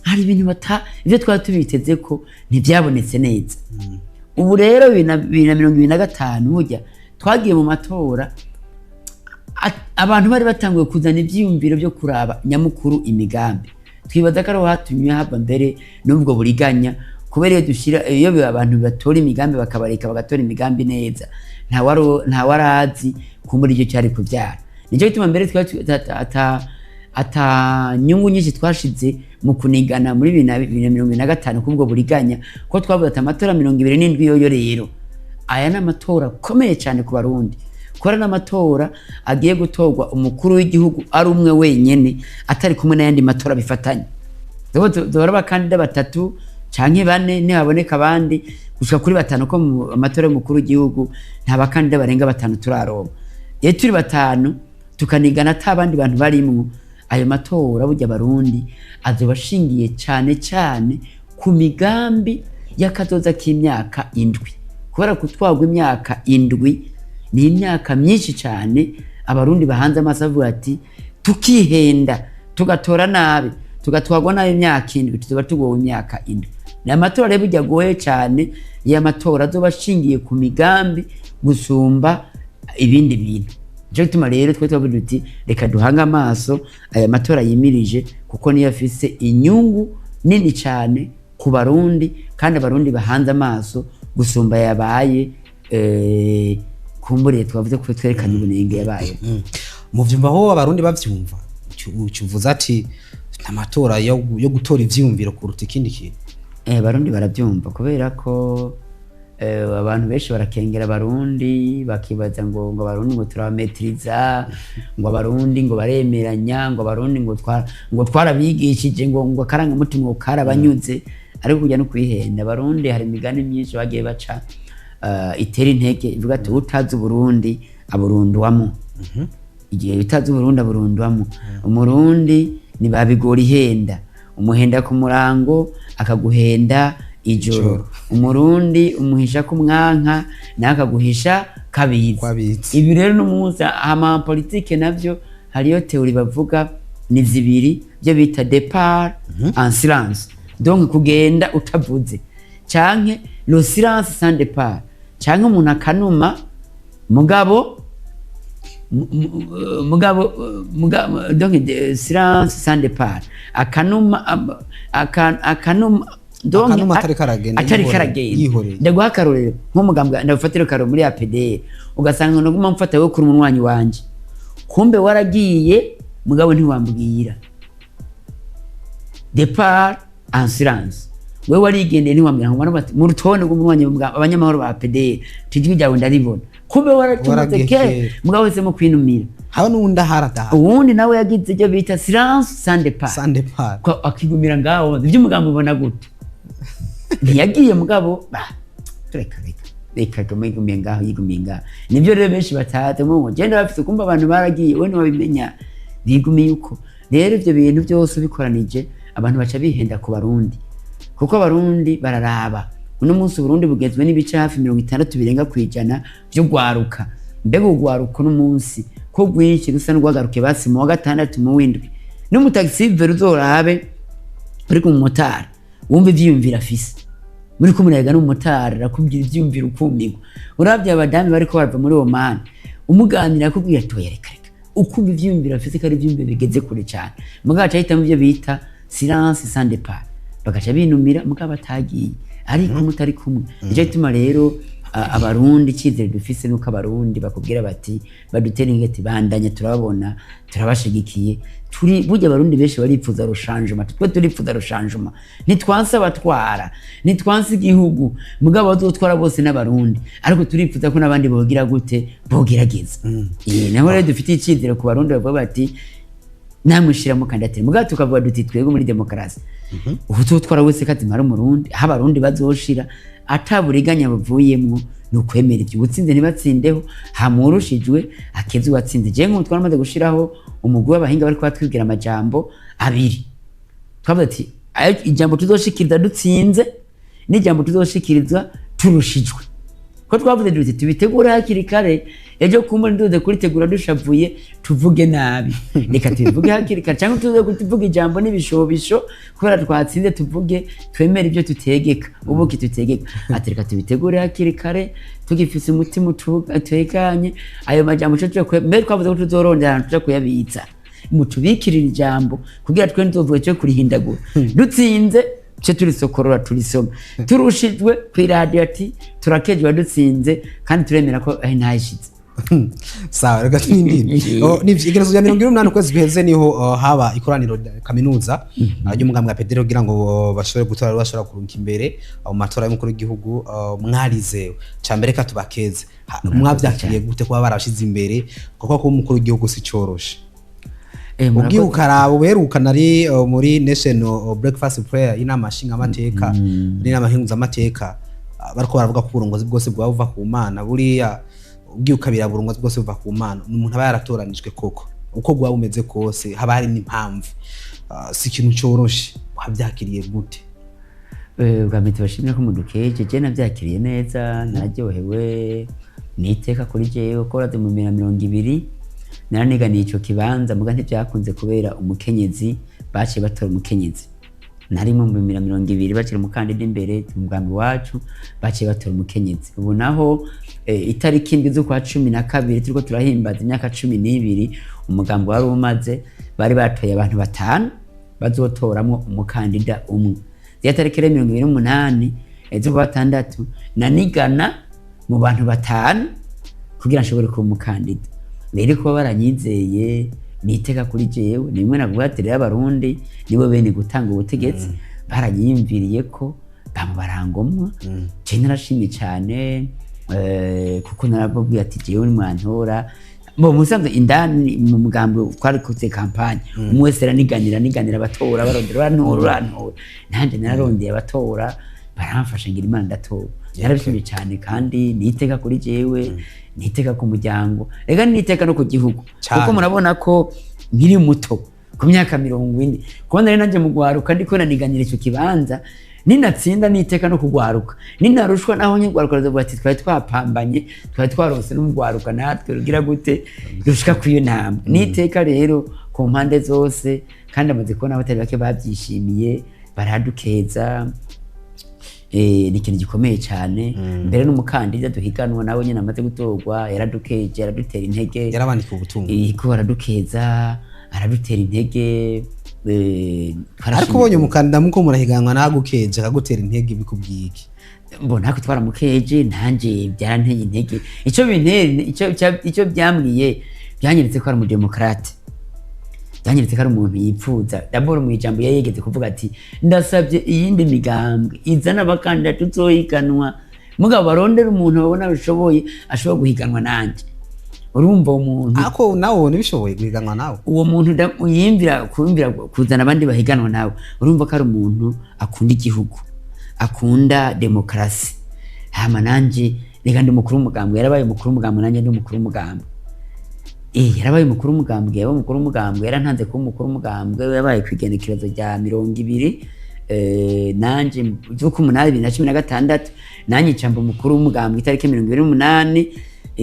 hari ibintu bata ibyo twari tubiteze ko ntibyabonetse neza." Ubu rero 2025 burya twagiye mu matora, abantu bari batanguye kuzana ivyiyumviro byo kuraba nyamukuru imigambi. Twibaza ko ariho hatumye hava mbere n'ubwo buriganya. Kubera iyo dushira, iyo abantu batora imigambi, bakabareka bagatora imigambi neza, nta warazi kumbura icyo cyari kuvyara. Nicyo gituma mbere twari ata nyungu nyinshi twashize mu kunigana muri 2025 kubwo buriganya, ko twavuze ati amatora 27 yoyo rero, aya ni amatora akomeye cyane ku Barundi, kubera n'amatora agiye gutorwa umukuru w'igihugu ari umwe wenyene, atari kumwe n'ayandi matora bifatanye. Duhora abakandida batatu canke bane, nihaboneka abandi gushika kuri batanu, ko mu amatora y'umukuru w'igihugu nta bakandida barenga batanu turaronka. Iyo turi batanu tukanigana ata abandi bantu barimwo, ayo matora burya Abarundi azoba ashingiye cane cane ku migambi y'akazoza k'imyaka 7, kubera kutwagwa imyaka 7 ni imyaka myinshi cyane. Abarundi bahanze amaso avuga ati tukihenda, tugatora nabi, tugatwagwa nabi imyaka 7, tuzoba tugowe imyaka 7. Ni amatora rero burya agoye cyane. Iyo amatora azoba ashingiye ku migambi gusumba ibindi bintu. Nico gituma rero twe twavuga duti reka duhange amaso aya matora yimirije, kuko niyo afise inyungu nini cyane ku Barundi, kandi Abarundi bahanze amaso gusumba yabaye. Kumbure twavuze ko twerekanye ubunenge yabaye. Muvyumva aho Abarundi bavyumva, ucuvuze ati amatora yo gutora ivyiyumviro kuruta ikindi kintu. Abarundi barabyumva, kubera ko abantu benshi barakengera Abarundi, bakibaza ngo Abarundi ngo turabametiriza, ngo Abarundi ngo baremeranya, ngo Abarundi ngo twarabigishije, ngo akarangamutima ngo karabanyuze. Ariko kujya no kwihenda, Abarundi hari imigani myinshi bagiye baca itera intege, ivuga ati utazi Uburundi aburundwamo. Igihe utazi Uburundi aburundwamo. Umurundi ni babigora ihenda, umuhenda ku murango akaguhenda ijoro. Umurundi umuhisha ku mwanka nawe akaguhisha kabizi. Kwabizi. Ibi rero n'umunsi ama politike navyo hariyo théorie bavuga ni zibiri, byo bita départ en silence, donc kugenda utavuze, canke le silence sans départ, canke umuntu akanuma mugabo mugabo, donc silence sans départ, akanuma akanuma donc Akanuma atari karagenda, atari yihoreye, karagenda. Yihoreye. Ndaguha akarorero nk'umugambwe, ndagufatira akarorero muri APDR, ugasanga naguma mfata wewe kuri umunywanyi wanje, kumbe waragiye mugabo ntiwambwira. Départ en silence, wewe warigendeye ntiwambwira, ngo bati mu rutonde rw'umunywanyi abanyamahoro ba APDR tijwi ryawe ndaribona, kumbe waratumutse Waragiye kera, kera. mugabo wahisemo kwinumira. Haba n'uwundi ahari adahari. Uwundi nawe yagize ibyo bita silence sans départ. Sans départ. Akigumira ngaho. Iby'umugambi ubona gute? Ntiyagiye mugabo bah, reka reka reka guma yigumiye ngaho, yigumiye ngaho. Nibyo rero benshi batazi ngo genda bafite, kumva abantu baragiye, we ntiwabimenya, bigumiye uko. Rero ibyo bintu byose ubikoranije, abantu baca bihenda ku Barundi, kuko Abarundi bararaba. Uno munsi Uburundi bugezwe n'ibice hafi 60 birenga 100 vy'ugwaruka. Mbega urwaruka uno munsi ko rwinshi rusa n'urwagaruke basi mu wa gatandatu, mu w'indwi, n'umutaxi-vélo uzorabe uri ku mumotari, wumva ivyiyumviro afise. Muri ko murayaga n'umumotari, arakubwira ivyiyumviro ukumirwa. Uravye abadamu bariko barava muri Oman, umuganira akubwira ati oya, reka reka, ukumva ivyiyumviro afise ko ari ivyiyumviro bigeze kure cane. Mugabo aca ahitamo ivyo bita silence sans départ, bagaca binumira mugabo batagiye, ariko mutari kumwe. Nico gituma rero Abarundi icizere dufise nuko Abarundi bakubwira bati badutera ingeti, bandanye, turababona, turabashigikiye. Turi burya Abarundi benshi baripfuza le changement, twe turipfuza le changement. Ntitwanse abatwara, ntitwanse igihugu, mugabo bazotwara bose n'Abarundi, ariko turipfuza ko n'abandi bogira gute, bogerageza. Naho rero dufite icizere ku Barundi, bavuga bati namwe kandidatire, mugabo tukavuga duti twebwe muri demokarasi ubu tuzotwara wese kazimara Umurundi, aho Abarundi bazoshira ataburiganya buvuyemwo, ni ukwemera ibyo ubutsinze ntibatsindeho, hamurushijwe akeze uwatsinze. Jewe nk'ubu twaramaze gushiraho umugwi w'abahinga bariko batwibwira amajambo abiri. Twavuze ati ijambo tuzoshikiriza dutsinze n'ijambo tuzoshikiriza turushijwe, ko twavuze duti tubitegure hakiri kare, ejo kumbura nduze kuritegura dushavuye tuvuge nabi. Reka tubivuge hakiri kare, cyangwa tuze kuvuga ijambo n'ibishobisho kubera twatsinze, tuvuge twemere ibyo tutegeka ubuki tutegeka. Ati reka tubitegure hakiri kare tugifise umutima utekanye. Ayo majambo mbere twavuze ko tuzorondera ahantu tuja kuyabitsa, mutubikirira ijambo kugira twe ntuzovuge cyo kurihindagura dutsinze. Ce turisokorora, turisoma, turushijwe kw'iradiyo ati turakeje wadutsinze, kandi turemera ko ntayishitse. Sawa, reka turindire. Oh, nivyo, igerezo rya 28 ukwezi guheze niho haba ikoraniro rya kaminuza ry'umugambi wa PDR kugira ngo bashobore gutora, bashobora kurunka imbere mu matora y'umukuru w'igihugu. Mwarizewe ca mbere, ka tubakeze. Mwavyakiriye gute kuba barashize imbere, kuko kuba umukuru w'igihugu si coroshe? Murakoze. Ugiye ukaraba uheruka nari muri national breakfast prayer y'inama nshingamateka n'inama nkenguzamateka, bariko baravuga ko uburongozi bwose bwaba buva ku Mana. Buriya ugiye ukabira, uburongozi bwose buva ku Mana, ni umuntu aba yaratoranijwe koko, uko bwaba bumeze kose haba hari n'impamvu. Si ikintu coroshe. Wabyakiriye gute? Bwa mbere tubashimira ko mudukeje. Je navyakiriye neza, nararyohewe, ni iteka kuri jewe ko urazi mu 2020 naraniganiye ico kibanza, muga ntivyakunze kubera umukenyezi, baciye batora umukenyezi. Narimwe mu 2020 bakiri umukandida imbere mu mugambi wacu, baciye batora umukenyezi. Ubu naho itariki 7 z'ukwa 12 turiko turahimbaza imyaka 12 umugambi wari umaze, bari batoye abantu batanu bazotoramwo umukandida umwe. Ziriya tariki rero 28 z'ukwa gatandatu nanigana mu bantu batanu kugira nshobore kuba umukandida. Rero kuba baranyizeye ni iteka kuri jewe. Ni bimwe navuga ati rero Abarundi nibo bene gutanga ubutegetsi, baranyiyumviriye ko bama barangomwa. Je narashimye cyane, kuko narababwiye ati jewe nimwantora bo musanzwe indani mu mugambi twari koze campagne, umwe wese araniganira, niganira abatora, barondera, urantora, urantora, nanjye nararondeye abatora, baramfasha, ngira Imana ndatora. Narabishimye cyane, kandi ni iteka kuri jewe, ni iteka ku muryango, rega ni iteka no ku gihugu. Cane. Kuko murabona ko nkiri muto ku myaka 40, kubona rero nanjye mu gwaruka ndiko naniganira icyo kibanza, ninatsinda niteka no kugwaruka, ninarushwa naho nyigwaruka ruzovuga ati twari twapambanye, twari twaronse n'umugwaruka natwe rugira gute rushika ku iyo ntambwe. Niteka rero ku mpande zose, kandi amaze kubona abatari bake babyishimiye, baradukeza. Ni ikintu gikomeye cyane. Mbere n'umukandida duhiganwa nawe nyine amaze gutorwa yaradukeje, yaradutera intege. Yarabandika ubutumwa. Ko aradukeza, aradutera intege. Ariko ubonye umukandida muko murahiganwa nagukeje, akagutera intege, bikubwiye iki? Mbona natwe twaramukeje, nanjye byaranteye intege. Icyo bintera, icyo byambwiye, byanyeretse ko ari umudemokrate, byanyeretse ko ari umuntu yipfuza. D'abord mu ijambo yari yigeze kuvuga ati ndasabye iyindi migambwe izana abakandida tuzohiganwa, mugabo barondera umuntu babona bishoboye, ashobora guhiganwa nanjye. Urumva uwo muntu Ariko nawe ntibishoboye guhiganwa nawe. Uwo muntu yiyumvira kumvira kuzana abandi bahiganwa nawe, urumva ko ari umuntu akunda igihugu, akunda demokarasi. Hama nanje reka ndi umukuru w'umugambwe, yarabaye umukuru w'umugambwe, nanjye ndi umukuru w'umugambwe. Yarabaye umukuru w'umugambwe, yabaye umukuru w'umugambwe, yarantanze kuba umukuru w'umugambwe, yabaye ku igenekerezo rya 20, nanje z'ukumunani 2016, nanjye ncamba umukuru w'umugambwe itariki 28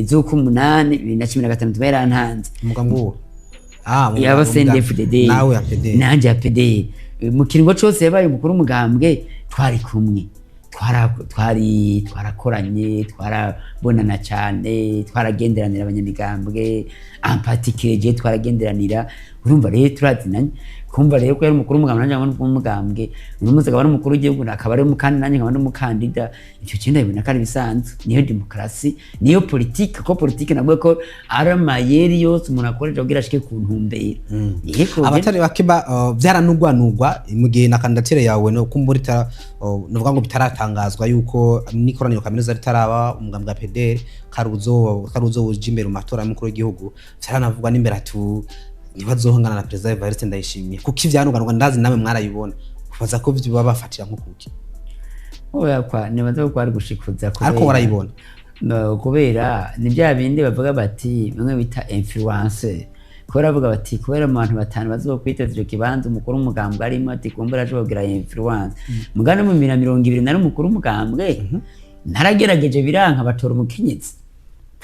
z'ukumunani 2016, yarantanze. Umugambi uwo Yaba CNDD-FDD. Nawe ya PD. Nanjye ya PD. Mu kiringo cose yabaye umukuru w'umugambwe twari kumwe, twari twarakoranye, twarabonana cyane, twaragenderanira abanyamigambwe, en particulier twaragenderanira. Urumva rero turazinanye. Kumva rero ko yari umukuru w'umugambwe, nanjye nkaba umukuru w'umugambwe, uyu munsi akaba ari umukuru w'igihugu, akaba ari umukandida, nanjye nkaba ndi umukandida, icyo kintu ndabibona ko ari ibisanzwe. Niyo demokarasi, niyo politike, ko politike nabwo ko ari amayeri yose umuntu akoresha kugira ashike ku ntumbero. Yego. Abatari bake byaranugwanugwa mu gihe na kandidatire yawe no kumbura itara, nuvuga ngo bitaratangazwa yuko n'ikoraniro kaminuza ritaraba, umugambi wa PDR karuzo karuzo uja imbere mu matora y'umukuru w'igihugu. Vyaranavugwa n'imbere atu ntibazohangana na Perezida Evariste Ndayishimiye, kuko ivyanuganurwa ndazi namwe mwarayibona, kubaza ko vyo babafatira nko kuki? Oya, kwa nibaza ko kwari gushikuza Ariko warayibona. No, kubera ni bya bindi bavuga bati bimwe bita influence, kubera bavuga bati kubera mu bantu batanu bazokwiteza ico kibanza umukuru w'umugambwe arimo, ati kumbura ashobora kugira influence. Mugana mu 2020 nari umukuru w'umugambwe, naragerageje biranka, batora umukenyezi.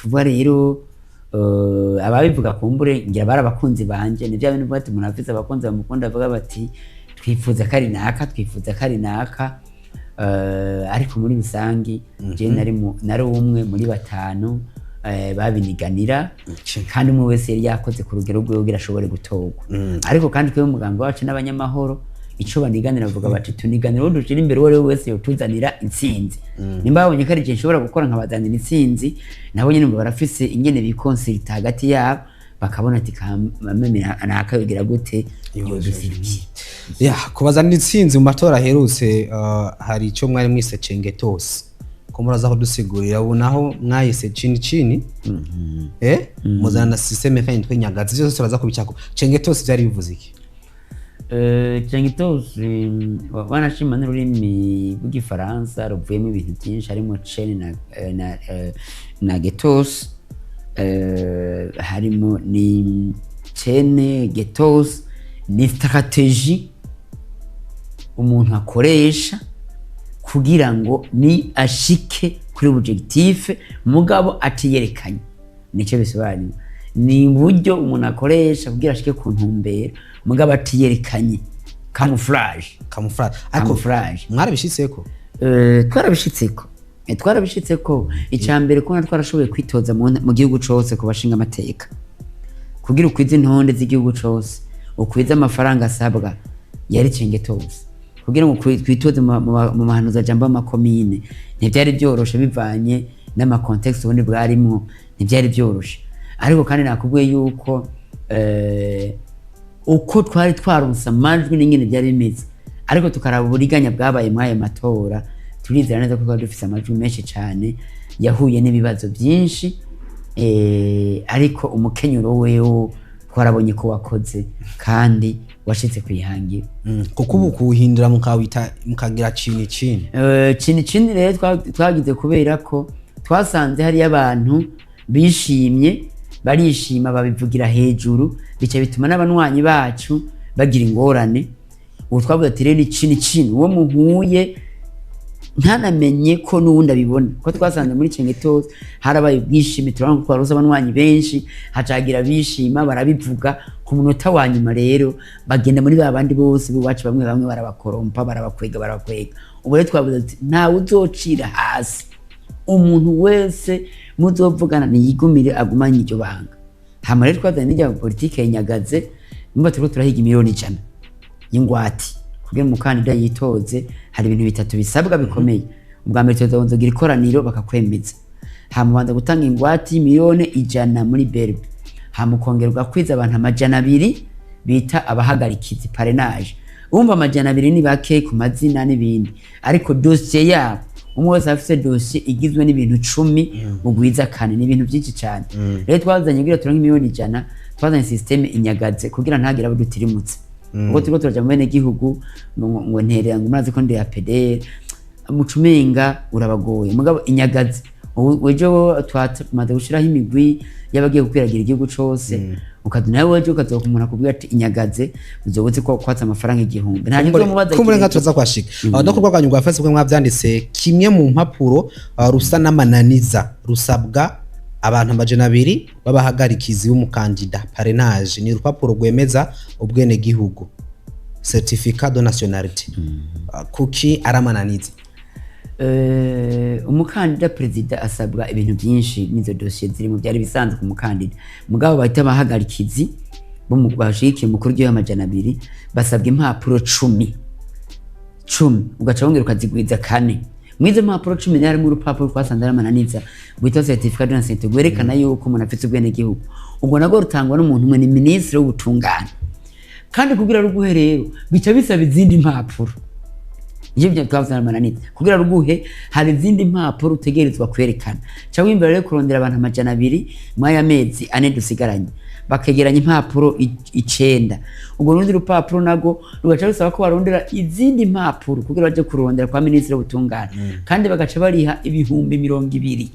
Kuvuga rero ababivuga kumbure ngira bari abakunzi banje, ni bya bintu bavuga ati umuntu afise abakunzi bamukunda, bavuga bati twifuza ko ari naka, twifuza ko ari naka. Ariko muri rusangi je nari umwe muri batanu babiniganira, kandi umwe wese yari yakoze ku rugero rwiwe kugira ashobore gutorwa. Ariko kandi twebwe umugambwe wacu n'abanyamahoro Ico baniganira, bavuga bati: "Tuniganira uwo dushira imbere, uwo ari we wese yotuzanira intsinzi." Nimba babonye ko ari ikintu nshobora gukora nkabazanira intsinzi, nabo nyene ngo barafise ingene bikonsilita hagati yabo, bakabona ati: "Kameme nakabigira gute yoduserukira." Ya, kubazanira intsinzi mu matora aherutse, hari icyo mwari mwise cengetosi, ko muraza kudusigurira. Ubu naho mwayise chini chini, muzana na système kandi yitwa nyagazi, byose turaza kubicako. Cengetosi byari bivuze iki? Cengitosi wanashima n'ururimi rw'igifaransa ruvuyemo ibintu byinshi, harimo chaîne na getos, harimo ni chaîne getos, ni stratégie umuntu akoresha kugira ngo ni ashike kuri objectif mugabo atiyerekanye. Nicyo bisobanura, ni uburyo umuntu akoresha kugira ashike ku ntumbero mugabo atiyerekanye, camouflage. Camouflage, ariko Camouflage. mwarabishitseko? Twarabishitseko. Twarabishitseko. Icya mbere, kubona twarashoboye kwitoza mu gihugu cose ku bashinga amateka, kugira ukwize intonde z'igihugu cose, ukwize amafaranga asabwa, yari cengetosi. Kugira ngo twitoze mu mahanuza jambo y'amakomine, ntibyari byoroshe bivanye n'ama contexte ubundi bwarimwo, ntibyari byoroshe. Ariko kandi nakubwiye yuko uko twari twaronse amajwi n'ingene byari bimeze, ariko tukaraba uburiganya bwabaye muri ayo matora, turizera neza ko twari dufise amajwi menshi cyane yahuye n'ibibazo byinshi, ariko umukenyuro wewo twarabonye ko wakoze kandi washitse kwihangiro. Kuko ubu kuwuhindura mukawita, mukagira chini chini. Chini chini rero twagize kubera ko twasanze hariyo abantu bishimye, barishima, babivugira hejuru, bica bituma n'abanywanyi bacu bagira ingorane. Ubu twavuze ati: "Rero ni chini chini, uwo muhuye ntanamenye ko n'uwundi abibona." Ko twasanze muri Cengetozi harabaye ubwishimi, turabona ko twarose abanywanyi benshi, hacagira bishima barabivuga. Ku munota wa nyuma rero bagenda muri ba bandi bose b'iwacu, bamwe bamwe barabakorompa, barabakwega, barabakwega. Ubu rero twavuze ati: "Ntawe uzocira hasi, umuntu wese muzovugana niyigumire, agumanye iryo banga." Hama rero twazanye n'irya politike ya nyagaze. Nimba turiko turahiga 100 miliyoni y'ingwate kugira umukandida yitoze, hari ibintu bitatu bisabwa bikomeye. Ubwa mbere, tuzogira ikoraniro bakakwemeza, hama ubanza gutanga ingwate y'100 miliyoni muri BRB, hama ukongera ugakwiza abantu 200 bita abahagarikizi, parrainage. Urumva 200 ni bake ku mazina n'ibindi, ariko dosiye yabo, umwe wese afise dosiye igizwe n'ibintu 10, ugwiza kane, ni ibintu byinshi cyane. Rero twazanye, kugira turonke 100 miliyoni, twazanye système inyagaze kugira ntagire abo dutirimutse, kuko turiko turaja mu bene gihugu ngo nterera, ngo murazi ko ndi ya PDR, mucumenga urabagoye. Mugabo inyagaze, ubu ejo twamaze gushiraho imigwi y'abagiye gukwiragira igihugu cose, ukaza nawe ejo ukazoka umuntu akubwira ati: "Inyagaze", uzoba uzi ko kwatsa amafaranga 1000, nta uzomubaza. Kumbure nka turaza kwashika. No ku rwanyu rwa Facebook mwavyanditse kimwe mu mpapuro, rusa n'amananiza rusabwa abantu 200 b'abahagarikizi b'umukandida, parrainage, ni urupapuro rwemeza ubwenegihugu, certificat de nationalité. Kuki ari amananiza? Umukandida perezida asabwa ibintu byinshi n'izo dosiye zirimo, byari bisanzwe ku mukandida. Mugabo bahita abahagarikizi bo bashigikiye umukuru w'igihugu 200 basabwa impapuro 10 10, ugaca wongera ukazigwiza kane. Mwizo mpapuro 10 rero harimo urupapuro twasanze ari amananiza rwitwa certificat de nationalité, rwerekana yuko umuntu afite ubwenegihugu. Ubwo nabwo rutangwa n'umuntu umwe, ni minisitiri w'ubutungane. Kandi kugira ruguhe rero bica bisaba izindi mpapuro. Ivyo byo twavuze amananiza, kugira ruguhe hari izindi mpapuro utegerezwa kwerekana. Cyangwa imbere rero kurondera abantu 200 mw'aya mezi 4 dusigaranye, bakegeranya impapuro 9, ubwo rundi rupapuro nago rugaca rusaba ko barondera izindi mpapuro kugira baje kurondera kwa minisitiri w'ubutungane, kandi bagaca bariha 20,000.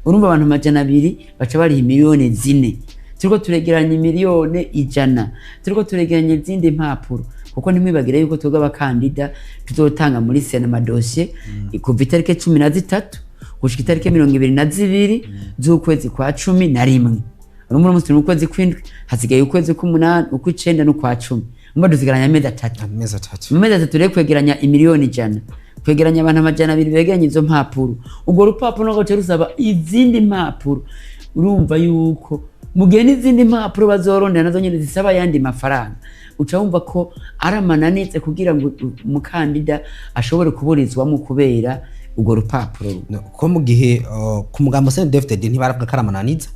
Urumva abantu 200 baca bariha 4 miliyoni. Turiko turegeranya 100 miliyoni, turiko turegeranya izindi mpapuro, kuko ntimwibagire yuko twebwe abakandida tuzotanga muri sena amadosiye kuva itariki 13 gushika itariki 22 z'ukwezi kwa 11. Urumva uno munsi turi mu kwezi kw'indwi, hasigaye ukwezi k'umunani, ukw'icenda n'ukwa cumi. Urumva dusigaranye amezi 3. Amezi 3. Mu mezi 3 rero, kwegeranya 100 miliyoni, kwegeranya abantu 200 begeranya izo mpapuro, urwo rupapuro narwo ruca rusaba izindi mpapuro. Urumva yuko mu gihe n'izindi mpapuro bazorondera nazo nyene zisaba ayandi mafaranga. Uca wumva ko ari amananiza kugira ngo umukandida ashobore kuburizwamo kubera urwo rupapuro. No, ko mu gihe ku mugambo CNDD-FDD ntibaravuga ko ari amananiza,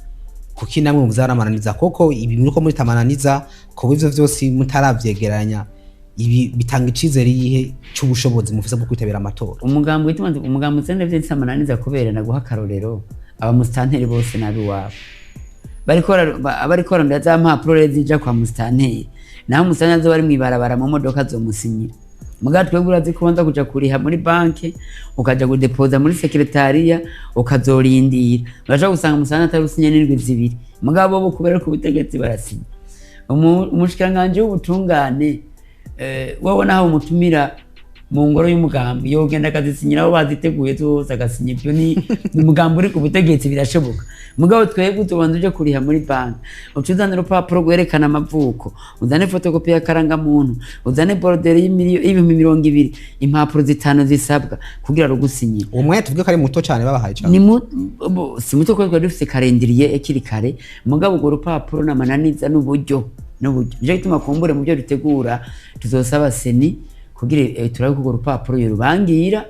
kuki namwe muvuze ari amananiza? Koko ibi muriko muri tamananiza, kuba ivyo vyose mutaravyegeranya, ibi bitanga icizere yihe c'ubushobozi mufise bwo kwitabira amatora? Umugambi witwa umugambi CNDD-FDD si amananiza, kubera naguha akarorero, abamusitanteri bose nabi wabo bariko barondera za mpapuro rero zija kwa musitanteri, naho umusitanteri azoba ari mw'ibarabara mu modoka azomusinyira. Mugabo twebwe urazi ko ubanza kuja kuriha muri banke, ukaja kudepoza muri sekretariya, ukazorindira, urashobora gusanga umusitanteri atarusinya n'indwi 2. Mugabo bo kubera ko ubutegetsi barasinya. Umushikiranganji w'ubutungane, wowe naho umutumira mu ngoro y'umugambi, yogenda akazisinyira aho baziteguye zose, agasinya. Ibyo ni umugambi uri ku butegetsi, birashoboka. Mugabo twebwe utubanza uje kuriha muri banki, uca uzana urupapuro rwerekana amavuko, uzane fotokopi y'akarangamuntu, uzane borudero 20,000, impapuro 5 zisabwa kugira rugusinyire. Uwo mwanya tuvuge ko ari muto cyane babahaye cyane? Ni si muto kuko twari dufise calendrier ekiri kare. Mugabo urwo rupapuro n'amananiza n'uburyo, nico gituma kumbure mu byo dutegura tuzosaba CENI kugira turabe ko urwo rupapuro yorubangira,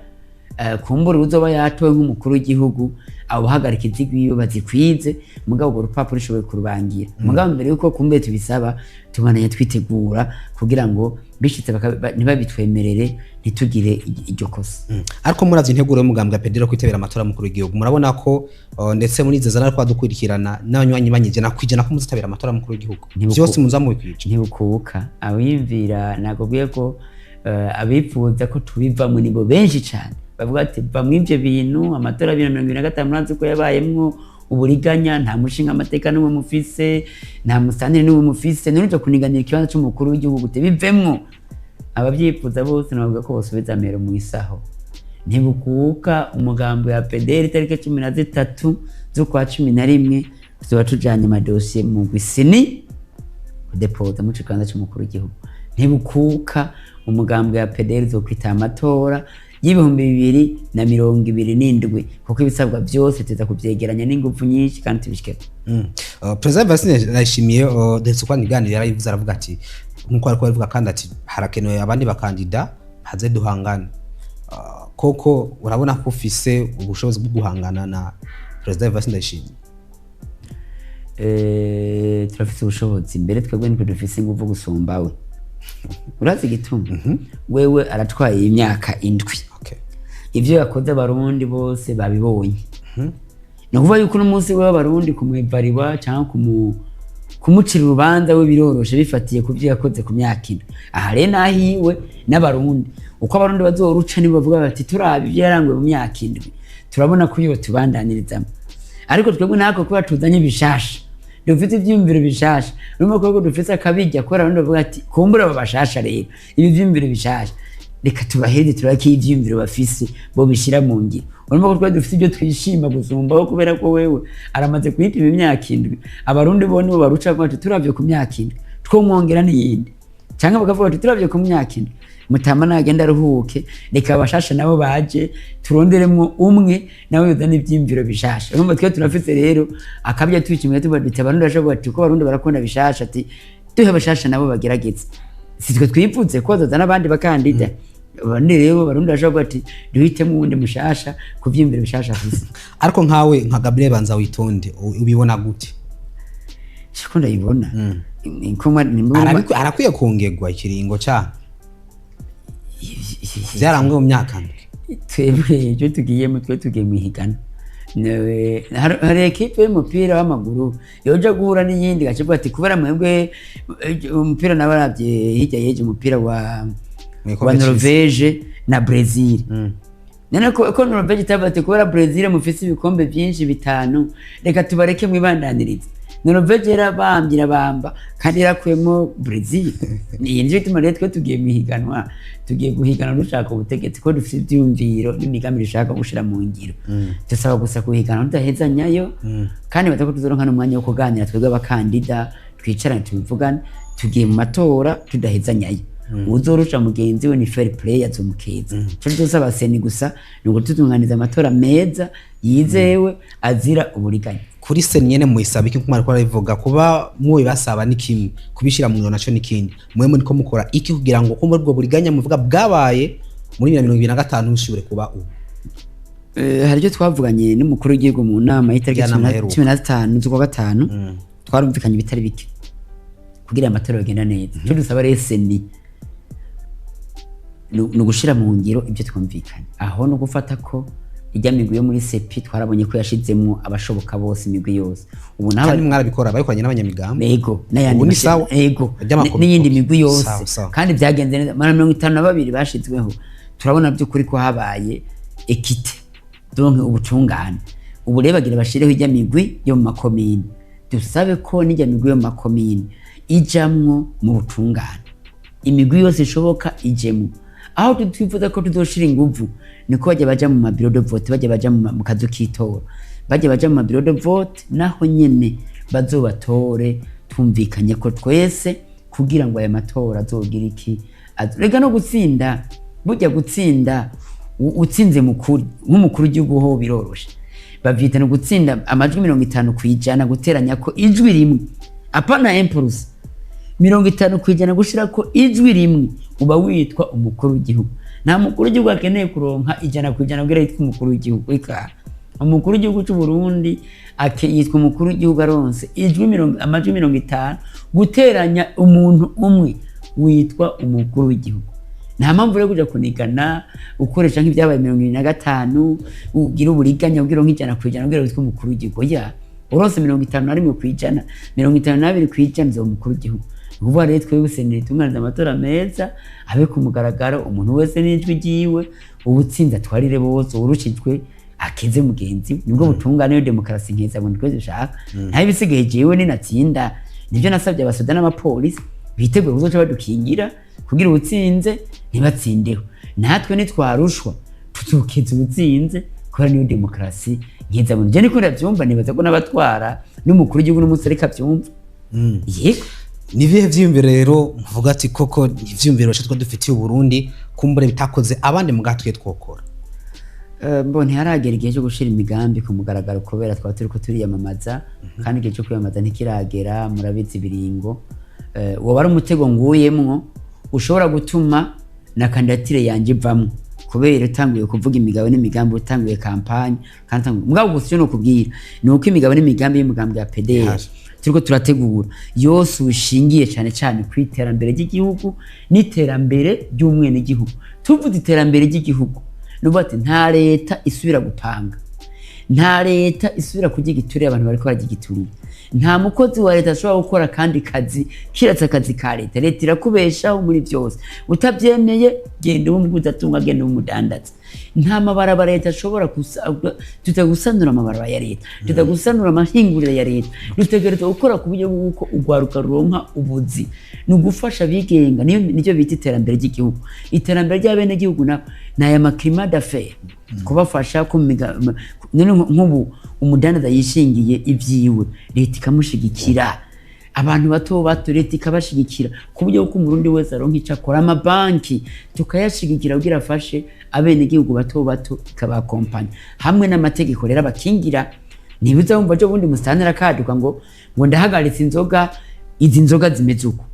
kumbure uzoba yatowe nk'umukuru w'igihugu, abo bahagarikizi rwiwe bazikwize. Mugabo urwo rupapuro rushoboye kurubangira. Mugabo mbere yuko kumbe tubisaba, tubandanya twitegura kugira ngo bishitse ntibabitwemerere, ntitugire iryo kosa. Ariko muravye integuro y'umugambi wa Pedro kwitabira amatora mukuru w'igihugu, murabona ko ndetse murizeza nariko badukurikirana n'abanywanyi banyu 100% ko muzitabira amatora mukuru w'igihugu? Vyose muza mubikwije? Ntibukuka. Abiyumvira, nakubwiye ko abipfuza ko tubivamwo nibo benshi cane, bavuga ati va mw'ivyo bintu, amatora ya 2025 murazi ko yabayemwo uburiganya, nta mushinga amateka n'umwe mufise, nta musanteri n'umwe mufise, none uja kuniganira ikibanza c'umukuru w'igihugu gute? Bivemwo. Abavyifuza bose nabavuga ko bosubiza amero mw'isaho. Ntibukuka, umugambi wa PDR itariki 13 z'ukwa 11 tuzoba tujanye amadosiye mu gwisini kudepoza mu kibanza c'umukuru w'igihugu. Ntibukuka, umugambi wa PDR uzokwita amatora y'2027, kuko ibisabwa byose tuza kuvyegeranya n'inguvu nyinshi kandi tubishikeko. Perezida Evariste Ndayishimiye, ndetse uko ibiganiro yarabivuze, aravuga ati nkuko ariko aravuga kandi ati harakenewe abandi bakandida haze duhangane. Koko urabona ko ufise ubushobozi bwo guhangana na Perezida Evariste Ndayishimiye? Turafise ubushobozi, mbere twebwe nitwe dufise inguvu gusumba we. Urazi igituma? Wewe aratwaye imyaka 7. Ivyo yakoze abarundi bose babibonye. Ni ukuvuga yuko uno munsi we abarundi kumwevariwa cyangwa kumucira urubanza we biroroshe, bifatiye ku byo yakoze ku myaka 7. Aha rero nahiwe n'abarundi, uko abarundi bazoruca nibo bavuga bati turaba ibyo yaranguye mu myaka 7, turabona ko iyo tubandanirizamo. Ariko twebwe natwe kubera tuzanye bishasha, dufite ivyiyumviro bishasha, urumva ko dufise akabijya, kubera abarundi bavuga ati kumbura aba bashasha rero ibi vyiyumviro bishasha, reka tubaheze turabe ko ivyiyumviro bafise bo bishira mu ngiro. Urumva ko twari dufite ibyo twishima gusumbaho, kubera ko wewe aramaze kuyipima imyaka 7. Abarundi bo nibo baruca bavuga ati turavye ku myaka 7 twomwongera n'iyindi, cyangwa bakavuga bati turavye ku myaka 7 mutama nagenda aruhuke, reka abashasha nabo baje turonderemwo umwe nawe yozana ivyiyumviro bishasha. Urumva twe turafise rero akabya twishimiye, tuvuga duti abarundi bashobora bati ko abarundi barakunda bishasha, ati duhe abashasha nabo bagerageze. Si twe twipfutse ko bazozana abandi bakandida. Abandi rero abarundi bashobora kuvuga ati duhitemo uwundi mushasha ku vyiyumviro bishasha afise. Ariko nkawe nka Gabriel Banza Witonde, ubibona gute? Siko ndayibona. Arakwiye kongerwa ikiringo ca vyarangwe mu myaka 7? Twebwe ibyo tugiyemo, twe tugiye mu ihiganwa. Hari ekipe y'umupira w'amaguru yoja guhura n'iyindi, gacivuga ati kubera mwebwe umupira nabaravye hirya yeje umupira wa Mu gikombe wa c'isi. Norvege na Brazil. None ko Norvege itavuga ati kubera Brazil mufise ibikombe byinshi 5, reka tubareke mwibandanirize? Norvege yarabambye, irabamba kandi yarakuyemo Brazil. Ni nicyo gituma rero twe tugiye mu ihiganwa, tugiye guhigana dushaka ubutegetsi, ko dufite ivyiyumviro n'imigambi dushaka gushira mu ngiro. Dusaba gusa guhigana tudahezanyayo, kandi batako tuzoronka n'umwanya wo kuganira twebwe abakandida, twicarane tubivugane. Tugiye mu matora tudahezanyayo. Uzorusha mugenzi we ni fair play, azomukeza. Ico tuzosaba CENI gusa ni ugututunganiza amatora meza, yizewe, azira uburiganya. Kuri CENI nyene muyisaba iki? Nkuko mwariko barabivuga, kuba mubibasaba ni kimwe, kubishira mu ngiro naco ni kindi. Mwe muriko mukora iki kugira ngo ko muri ubwo buriganya muvuga bwabaye muri 2025 bishobore kuba ubu? Hari icyo twavuganye n'umukuru w'igihugu mu nama y'itariki Ya nama iheruka. 15 z'ukwa gatanu. Twarumvikanye ibitari bike kugira amatora bagenda neza. Icyo dusaba rero CENI ni ugushira mu ngiro ibyo twumvikanye. Aho no gufata ko ijya migwi yo muri CEPI, twarabonye ko yashizemwo abashoboka bose, imigwi yose. Ubu naho Kandi mwarabikora, babikoranye n'abanyamigambi. Ego, n'ayandi Ubu ni sawa. Ego. Ry'amakomite. N'iyindi migwi yose. Sawa, sawa. Kandi byagenze neza. Mana, 52 bashizweho, turabona by'ukuri ko habaye équité, donc ubutungane. Ubu rero bagira bashireho ijya migwi yo mu makomine. Dusabe ko n'ijya migwi yo mu makomine ijamwo mu butungane, imigwi yose ishoboka ijemwo. Aho twifuza ko tuzoshira inguvu niko bajya baja mu ma bureaux de vote, bajya baja mu kazu k'itora, bajya baja mu ma bureaux de vote, naho nyene bazobatore twumvikanye ko twese, kugira ngo aya matora azogira iki. Rega no gutsinda, burya gutsinda utsinze mukuri nk'umukuru w'igihugu ho biroroshe. Bavyita no gutsinda amajwi 50% guteranya ko ijwi rimwe, apana 1%, 50% gushirako ijwi rimwe, uba witwa umukuru w'igihugu. Nta mukuru w'igihugu akeneye kuronka 100% kugira yitwe umukuru w'igihugu. Ika umukuru w'igihugu cy'u Burundi yitwa umukuru w'igihugu aronse ijwi mirongo, amajwi 50 guteranya umuntu umwe, witwa umukuru w'igihugu. Nta mpamvu rero kuja kunigana ukoresha nk'ibyabaye 75, ugira uburiganya ugira nk'100% ugira witwa umukuru w'igihugu. Ya uronse 51%, 52%, uzoba umukuru w'igihugu. Ni ukuvuga rero twebwe CNL tunganiza amatora meza, abe ku mugaragaro, umuntu wese n'ijwi ryiwe, uwutsinze atwarire bose, uwurushijwe akize mugenzi we. Nibwo butungane, yo demokarasi nkeza ngo twese dushaka. Ntaho ibisigaye, jewe ninatsinda, nibyo nasabye abasoda n'abapolisi biteguye kuzoca badukingira kugira uwutsinze ntibatsindeho, natwe nitwarushwa tuzokiza uwutsinze, kubera niyo demokarasi nkeza. Ngo je niko ndavyumva, nibaza ko n'abatwara n'umukuru w'igihugu n'umunsi ariko avyumva. Yego. Ni ibihe vyiyumviro rero muvuga ati koko ivyiyumviro twe dufitiye Uburundi, kumbure bitakoze abandi muga twe twokora? Mbo ntiharagera igihe cyo gushira imigambi ku mugaragaro, kubera twaba turiko turiyamamaza, kandi igihe cyo kwiyamamaza ntikiragera. Murabizi ibiringo. Woba ari umutego nguyemwo ushobora gutuma na kandidatire yanje ivamwo, kubera utanguye kuvuga imigabo n'imigambi, utanguye campagne. Kandi mugabo gusa icyo nokubwira ni uko imigabo n'imigambi y'umugambi ya PDR Ihari. turiko turategura yose ushingiye cyane cyane ku iterambere ry'igihugu n'iterambere ry'umwenegihugu. Tuvuze iterambere ry'igihugu, nuvuga ati nta leta isubira gupanga, nta leta isubira kurya igiturire, abantu bariko barya igiturire. Nta mukozi wa leta ashobora gukora akandi kazi kiretse akazi ka leta. Leta irakubeshaho muri byose. Utabyemeye, genda ube umuguzatunga, genda ube umudandaza. Nta mabarabara leta ashobora tutagusanura amabarabara ya leta, tutagusanura amahinguriro ya leta. Dutegerezwa gukora ku buryo bw'uko urwaruka ruronka ubuzi, ni ugufasha abigenga. Niyo nicyo bita iterambere ry'igihugu. Iterambere ry'abenegihugu nabo ni aya ma climat d'affaires, kubafasha kumiga. None nk'ubu umudandaza yishingiye ibyiwe, leta ikamushigikira. Abantu bato bato, leta ikabashigikira ku buryo bw'uko umurundi wese aronka icyo akora. Amabanki tukayashigikira kugira afashe abenegihugu bato bato, ikabakompanya hamwe n'amategeko rero abakingira. Ntibiza wumva ejo bundi musitantera akaduka ngo ndahagaritse inzoga, izi nzoga zimeze uko.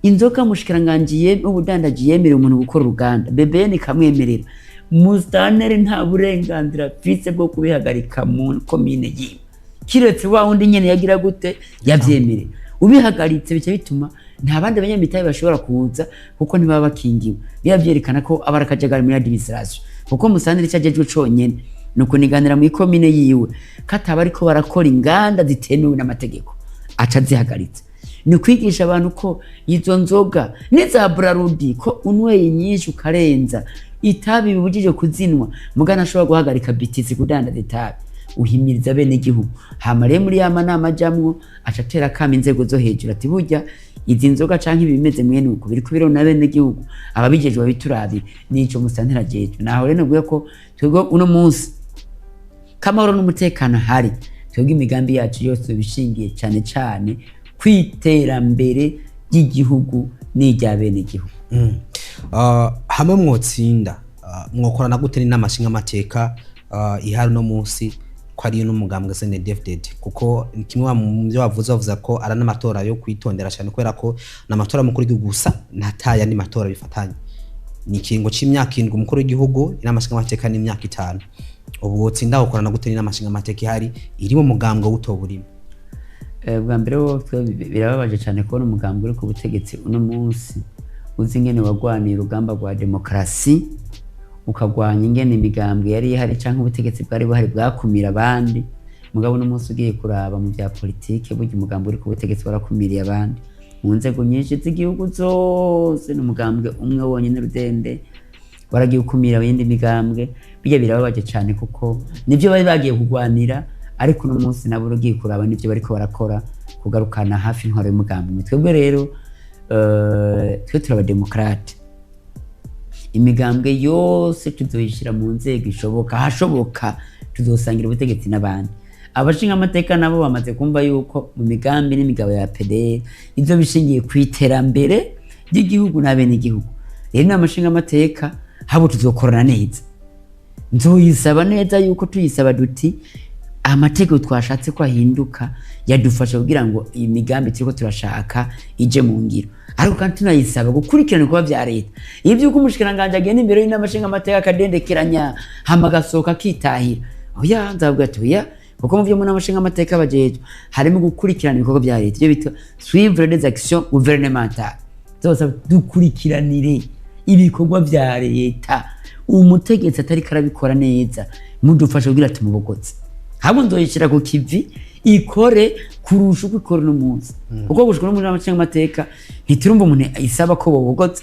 Inzoga mushikiranganji w'ubudandaji yemerera umuntu gukora uruganda, BBN ikamwemerera, musitanteri nta burenganzira afise bwo kubihagarika mu komine yiwe, kiretse wa wundi nyene yagira gute yavyemerera. Ubihagaritse bica bituma nta bandi banyamitahe bashobora kuza, kuko ntibaba bakingiwe. Biba vyerekana ko aba ari akajagari muri administration, kuko musitanteri ico ajejwe conyene ni ukuniganira mu ikomine yiwe kataba ariko barakora inganda zitemewe n'amategeko, aca azihagaritse. Ni ukwigisha abantu ko izo nzoga n'iza Brarudi, ko unyweye nyinshi ukarenza, itabi bibujije kuzinwa, mugana ashobora guhagarika BTC kudandaza itabi. Uhimiriza bene igihugu. Hama rero muri ya manama ajamwo, aca atera akama inzego zo hejuru ati burya izi nzoga canke ibimeze mwene uko biriko birona bene igihugu, ababijejwe babiturabire. Nico musitanteri ajejwe. Naho rero nubwiye ko twebwe uno munsi kamahoro n'umutekano hari, twebwe imigambi yacu yose bishingiye cyane cyane kwiterambere ry'igihugu. N'iry'abenegihugu. Hamwe mwotsinda, mwokorana gute n'inama nshingamateka ihari uno munsi, ko ariyo n'umugambwe CNDD-FDD? Kuko ni kimwe mu byo bavuze, bavuze ko ari n'amatora yo kwitondera cyane, kubera ko ni amatora y'umukuru w'igihugu gusa, ntataye andi matora bifatanye. Ni ikiringo c'imyaka 7 umukuru w'igihugu, inama nshingamateka n'imyaka 5. Ubu wotsinda, ukorana gute n'inama nshingamateka ihari iri mu mugambwe w'utoburimo? Bwa mbere ho, twe birababaje cyane kubona umugambwe uri ku butegetsi uno munsi uzi ingene wagwaniye urugamba rwa demokarasi, ukagwanya ingene imigambwe yari ihari canke ubutegetsi bwari buhari bwakumira abandi. Mugabo uno munsi ugiye kuraba mu bya politike, burya umugambi uri ku butegetsi warakumiriye abandi mu nzego nyinshi z'igihugu zose. Ni umugambwe umwe wonyine rudende waragiye ukumira iyindi migambwe. Bijya birababaje cyane, kuko nibyo bari bagiye kugwanira, ariko uno munsi nabo ugiye kuraba nibyo bariko barakora, kugarukana hafi intwaro y'umugambi umwe. Twebwe rero, twe turi abademokrate. Imigambwe yose tuzoyishyira mu nzego ishoboka, ahashoboka tuzosangira ubutegetsi n'abandi. Abashinga amateka nabo bamaze kumva yuko mu migambi n'imigabo ya PDR ivyo bishingiye ku iterambere ry'igihugu n'abenegihugu. Rero inama nshingamateka habo tuzokorana neza. Nzoyisaba neza yuko tuyisaba duti amategeko twashatse ko ahinduka yadufasha kugira ngo iyi migambi turiko turashaka ije mu ngiro, ariko kandi tunayisaba gukurikirana ibikorwa vya leta. Ivy'uko umushikiranganji agenda imbere y'inama nshingamateka akadendekeranya, hama agasohoka akitahira, oya, nzavuga ati oya, kuko mu vyo mu nama nshingamateka bajejwe harimo gukurikirana ibikorwa vya leta, ivyo bita suivre les actions gouvernementales. Zose dukurikiranire ibikorwa vya leta. Umutegetsi atariko arabikora neza, mudufasha kugira tumubogoze. Ahubwo nzoyishyira ku kivi ikore kurusha uko ikora uno munsi, kuko gushika no muri nama nshingamateka ntiturumva umuntu isaba ko bobogoza.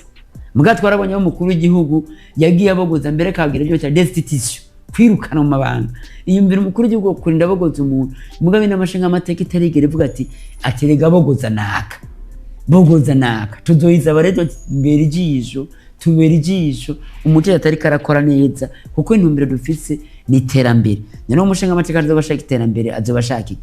Muga twarabonye aho umukuru w'igihugu yagiye abogoza, mbere akabwira ibyo bita destitution, kwirukana mu mabanga. Iyumvira umukuru w'igihugu kurinda abogoza umuntu, mugabe inama nshingamateka itarigera ivuga ati aterega abogoza naka, bogoza naka. Tuzoyisaba rero mbere ijisho, tubera ijisho umutegetsi atariko arakora neza, kuko intumbero dufise ni iterambere. None umushinga amateka azoba ashaka iterambere, azoba ashaka iki?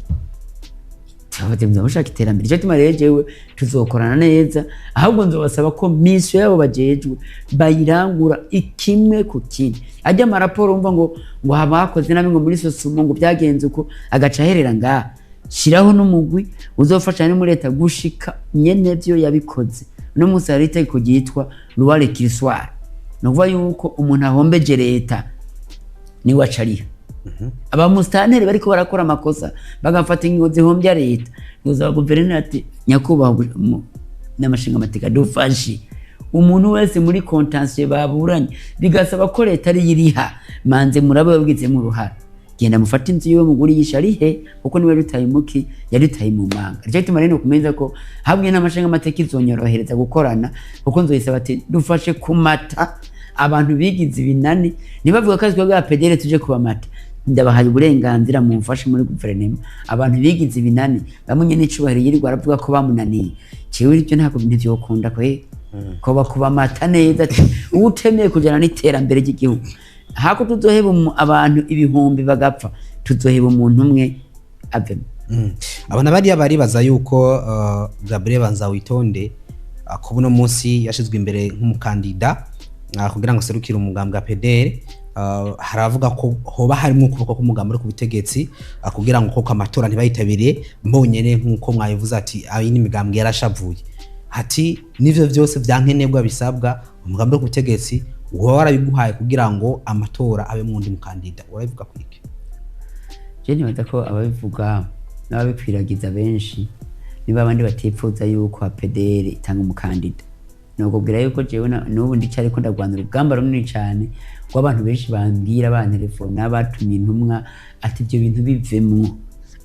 Tuba ashaka iterambere. Icyo gituma rero jewe tuzokorana neza. Ahubwo nzobasaba ko mission yabo bajejwe bayirangura ikimwe ku kindi. Ajya amaraporo wumva ngo haba hakoze nabi, ngo muri SOSUMO ngo byagenze uko, agaca aherera ngaha. Shiraho n'umugwi uzofasha no muri leta gushika nyene vyo yabikoze. Uno munsi hari itegeko ryitwa loi récursoire, ni ukuvuga yuko umuntu ahombeje leta niwe acariha. Abamusitanteri bariko barakora amakosa, bagafata ingingo zihombya leta, nuzaba guverineri ati nyakubahwa n'amashinga amateka, dufashe umuntu wese muri contentieux baburanye, bigasaba ko leta ariyo iriha, manze murabe babwizemo uruhara, genda mufate inzu yiwe mugurisha arihe, kuko niwe yadutaye muki, yadutaye mu manga. Nicyo gituma rero kumeza ko hamwe n'amashinga amateka izonyorohereza gukorana, kuko nzoyisaba ati dufashe kumata abantu bigize ibinani. Ntibavuga ko twebwe APDR tuje kubamata. Ndabahaye uburenganzira, mumfashe muri guverinoma abantu bigize ibinani bamwe n'icubahiro yirirwa aravuga ko bamunaniye. Jewe ibyo ntabwo ntivyokunda kwe koba kubamata neza, ati utemeye kujana n'iterambere ry'igihugu, hako tuzoheba abantu ibihumbi bagapfa, tuzoheba umuntu umwe avemo. Abana bariya baribaza yuko Gabriel Banzawitonde, kuba uno munsi yashizwe imbere nk'umukandida kugira ngo aserukire umugambi wa PDR, haravuga ko hoba harimo ukuboko k'umugambi uri ku butegetsi, kugira ngo koko amatora ntibayitabire mbonyene, nk'uko mwabivuze ati ayi n'imigambwe yarashavuye, ati n'ivyo vyose vyankenerwa bisabwa umugambi uri ku butegetsi uba warabiguhaye kugira ngo amatora abe mu wundi mukandida. Urabivuga kwiki? Je nibaza ko ababivuga n'ababikwiragiza benshi niba abandi batipfuza yuko APDR itanga umukandida. Nokubwira yuko jewe n'ubu ndica, ariko ndagwana urugamba runini cane rw'abantu benshi bambwira, bantelefona, batumye intumwa ati ibyo bintu bivemwo,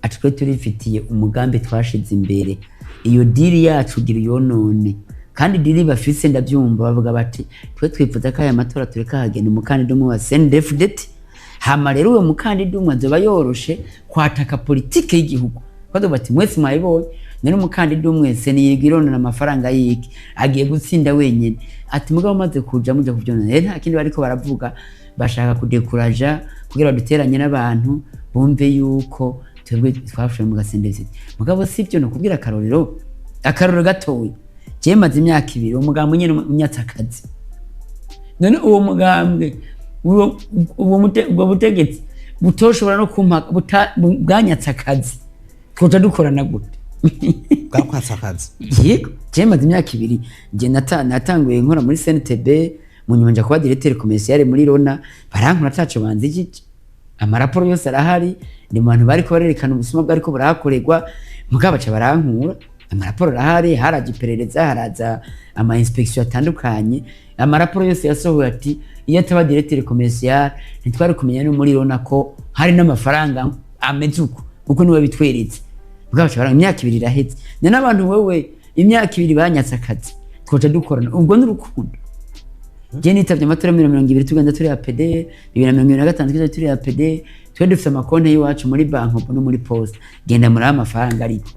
ati twe turifitiye umugambi twashize imbere, iyo deal yacu ugira uyonone. Kandi deal bafise ndabyumva, bavuga bati twe twifuza ko aya matora tureka hagenda umukandida umwe wa CNDD-FDD, hama rero uwo mukandida umwe azoba yoroshe kwataka politike y'igihugu. Bavuga bati mwese mwayibonye, none umukandida umwe seniyiga ironona amafaranga yiki, agiye gutsinda wenyene, ati mugabo maze kuja muja kuvyonona. Rero nta kindi bariko baravuga, bashaka kudekuraja kugira baduteranye n'abantu bumve yuko twebwe twafashe mu gasendezi. Mugabo sivyo. Nokubwira akarorero gatoya. Jewe maze imyaka 2 umugambwe nyene unyatse akazi. None uwo mugambwe, ubwo butegetsi butoshobora no kumpa bwanyatse akazi, twoca dukorana gute? Bwakwatse akazi? Yego, jewe maze imyaka 2. Nje natanguye nkora muri CNTB, mu nyuma nja kuba directeur commercial muri Rona, barankura ataco banzigije. Amaraporo yose arahari, ni mu bantu bariko barerekana ubusuma bwariko burahakorerwa, mugabo baca barankura. Amaraporo arahari, haraje iperereza, haraza ama inspection atandukanye, amaraporo yose yasohowe ati iyo ataba directeur commercial ntitwari kumenya no muri Rona ko hari n'amafaranga ameze uko, kuko niwe bitweretse. Mugabo baca barankura, imyaka 2 iraheze. Ni n'abantu wewe imyaka 2 banyatse akazi, twoca dukorana? Ubwo n'urukundo. Je nitavye amatora muri 20 tugenda turi APD, 2025 tugenda turi APD. Twe dufite amakonti y'iwacu muri banki no muri poste, genda muri amafaranga, ariko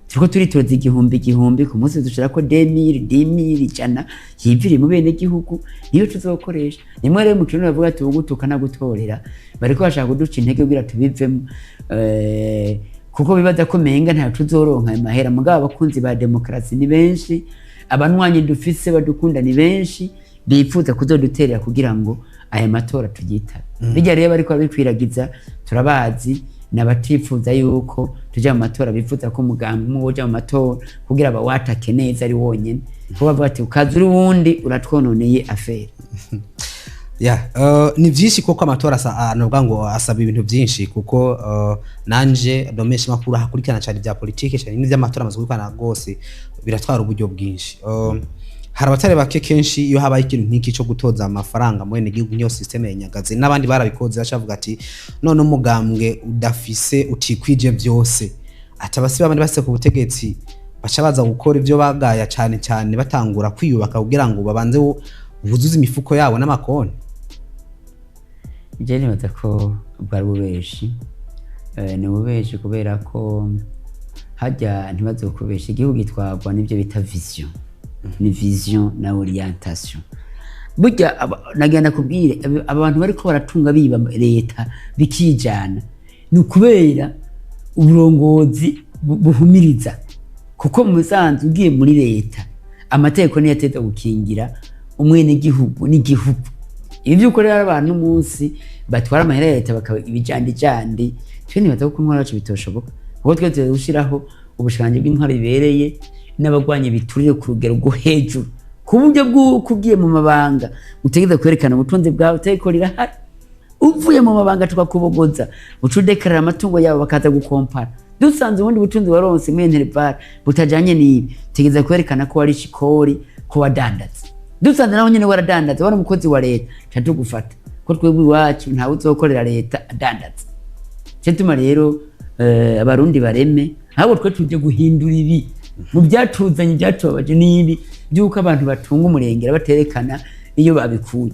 turiko turitoza igihumbi igihumbi ku munsi, dushirako 2000 10000 100 yiviriye mu bene gihugu, niyo tuzokoresha. Nimwe rero mu kirundi bavuga ati ugutuka nagutorera. Bariko bashaka kuduca intege kugira tubivemo, kuko bibaza ko menga ntayo tuzoronka ayo mahera. Mugabo abakunzi ba demokarasi ni benshi, abanywanyi dufise badukunda ni benshi, bifuza kuzoduterera kugira ngo aya matora tuyitabe. Bijya rero bariko babikwiragiza turabazi, n'abatifuza yuko tuja mu matora, bifuza ko umugambi umwe woja mu matora kugira bawatake neza ari wonyene, kuko bavuga ati ukaza uri wundi uratwononeye affaire. Ya, ni byinshi kuko amatora asa novuga ngo asaba ibintu byinshi, kuko nanje domesha makuru hakurikirana cyane bya politike cyane n'ivy'amatora amaze gukurikirana rwose, biratwara uburyo bwinshi. Hari abatari bake kenshi iyo habaye ikintu nk'iki cyo gutoza amafaranga mu gihugu, nk'iyo système ya Nyagazi n'abandi barabikoze, bacavuga ati none umugambwe udafise utikwije byose, ati abasi babandi base ku butegetsi baca baza gukora ibyo bagaya, cyane cyane batangura kwiyubaka kugira ngo babanze buzuze imifuko yabo n'amakonti. Je nibaza ko bwari bubeshi. Ni ububeshi kubera ko hajya ntibazokubesha, igihugu gitwarwa n'ibyo bita vision, ni vision na orientation. Burya nagenda kubwire abantu bariko baratunga biba leta bikijana, ni ukubera uburongozi buhumiriza, kuko mu bisanzwe ugiye muri leta amategeko niyo ateza gukingira umwenegihugu n'igihugu. Ibi by'uko rero abantu umunsi batwara amahera ya leta bakaba ibijandijandi, twe nibaza ko intwaro yacu bitoshoboka, kuko twe tuzi gushyiraho ubushikiranganji bw'intwaro bibereye n'abagwanya ibiturire ku rugero rwo hejuru, ku buryo bw'uko ugiye mu mabanga utegereza kwerekana ubutunzi bwawe. Itegeko rirahari, uvuye mu mabanga tukakubogoza, uca udekarara amatungo yawe, bakaza gukompara. Dusanze ubundi butunzi waronse muri interval butajanye n'ibi, tegeza kwerekana ko wari shikori, ko wadandaza. Dusanze naho nyene waradandaza, wari umukozi wa leta, ca tugufata, ko twebwe iwacu ntawe uzokorera leta adandaza. Cyo tuma rero abarundi bareme, ahubwo twe tuje guhindura ibi mu byatuzanye, ibyatubabaje n'ibi by'uko abantu batunga umurengera baterekana iyo babikuye.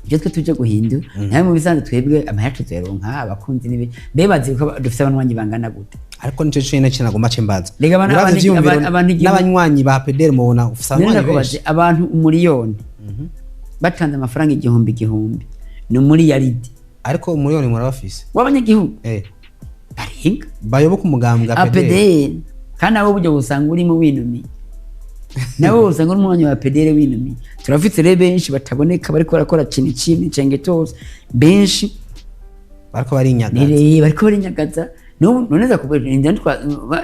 Ibyo twe tuje guhindura. Nawe mu bisanzwe twebwe amahera tuzoyaronka, abakunzi n'ibi mbe bazi ko dufite abanywanyi bangana gute? Ariko nico cene kinagomba cembaza. Rega Uravye ivyiyumviro n'abanywanyi ba PDR, mubona ufise None abanywanyi ndakubaze, benshi. abantu 1,000,000 batanze amafaranga igihumbi igihumbi, ni umuriyaridi. Ariko 1,000,000 murabafise? W'abanyagihugu barenga. Bayoboka umugambwe APDR. APDR. Kandi abo buryo usanga urimo winumiye, nabo usanga uri umwanya wa PDR winumiye. Turafite rero benshi bataboneka bariko barakora chini chini chengetos benshi. Bariko barinyagaza. Nire bariko barinyagaza. N'ubu none za kubera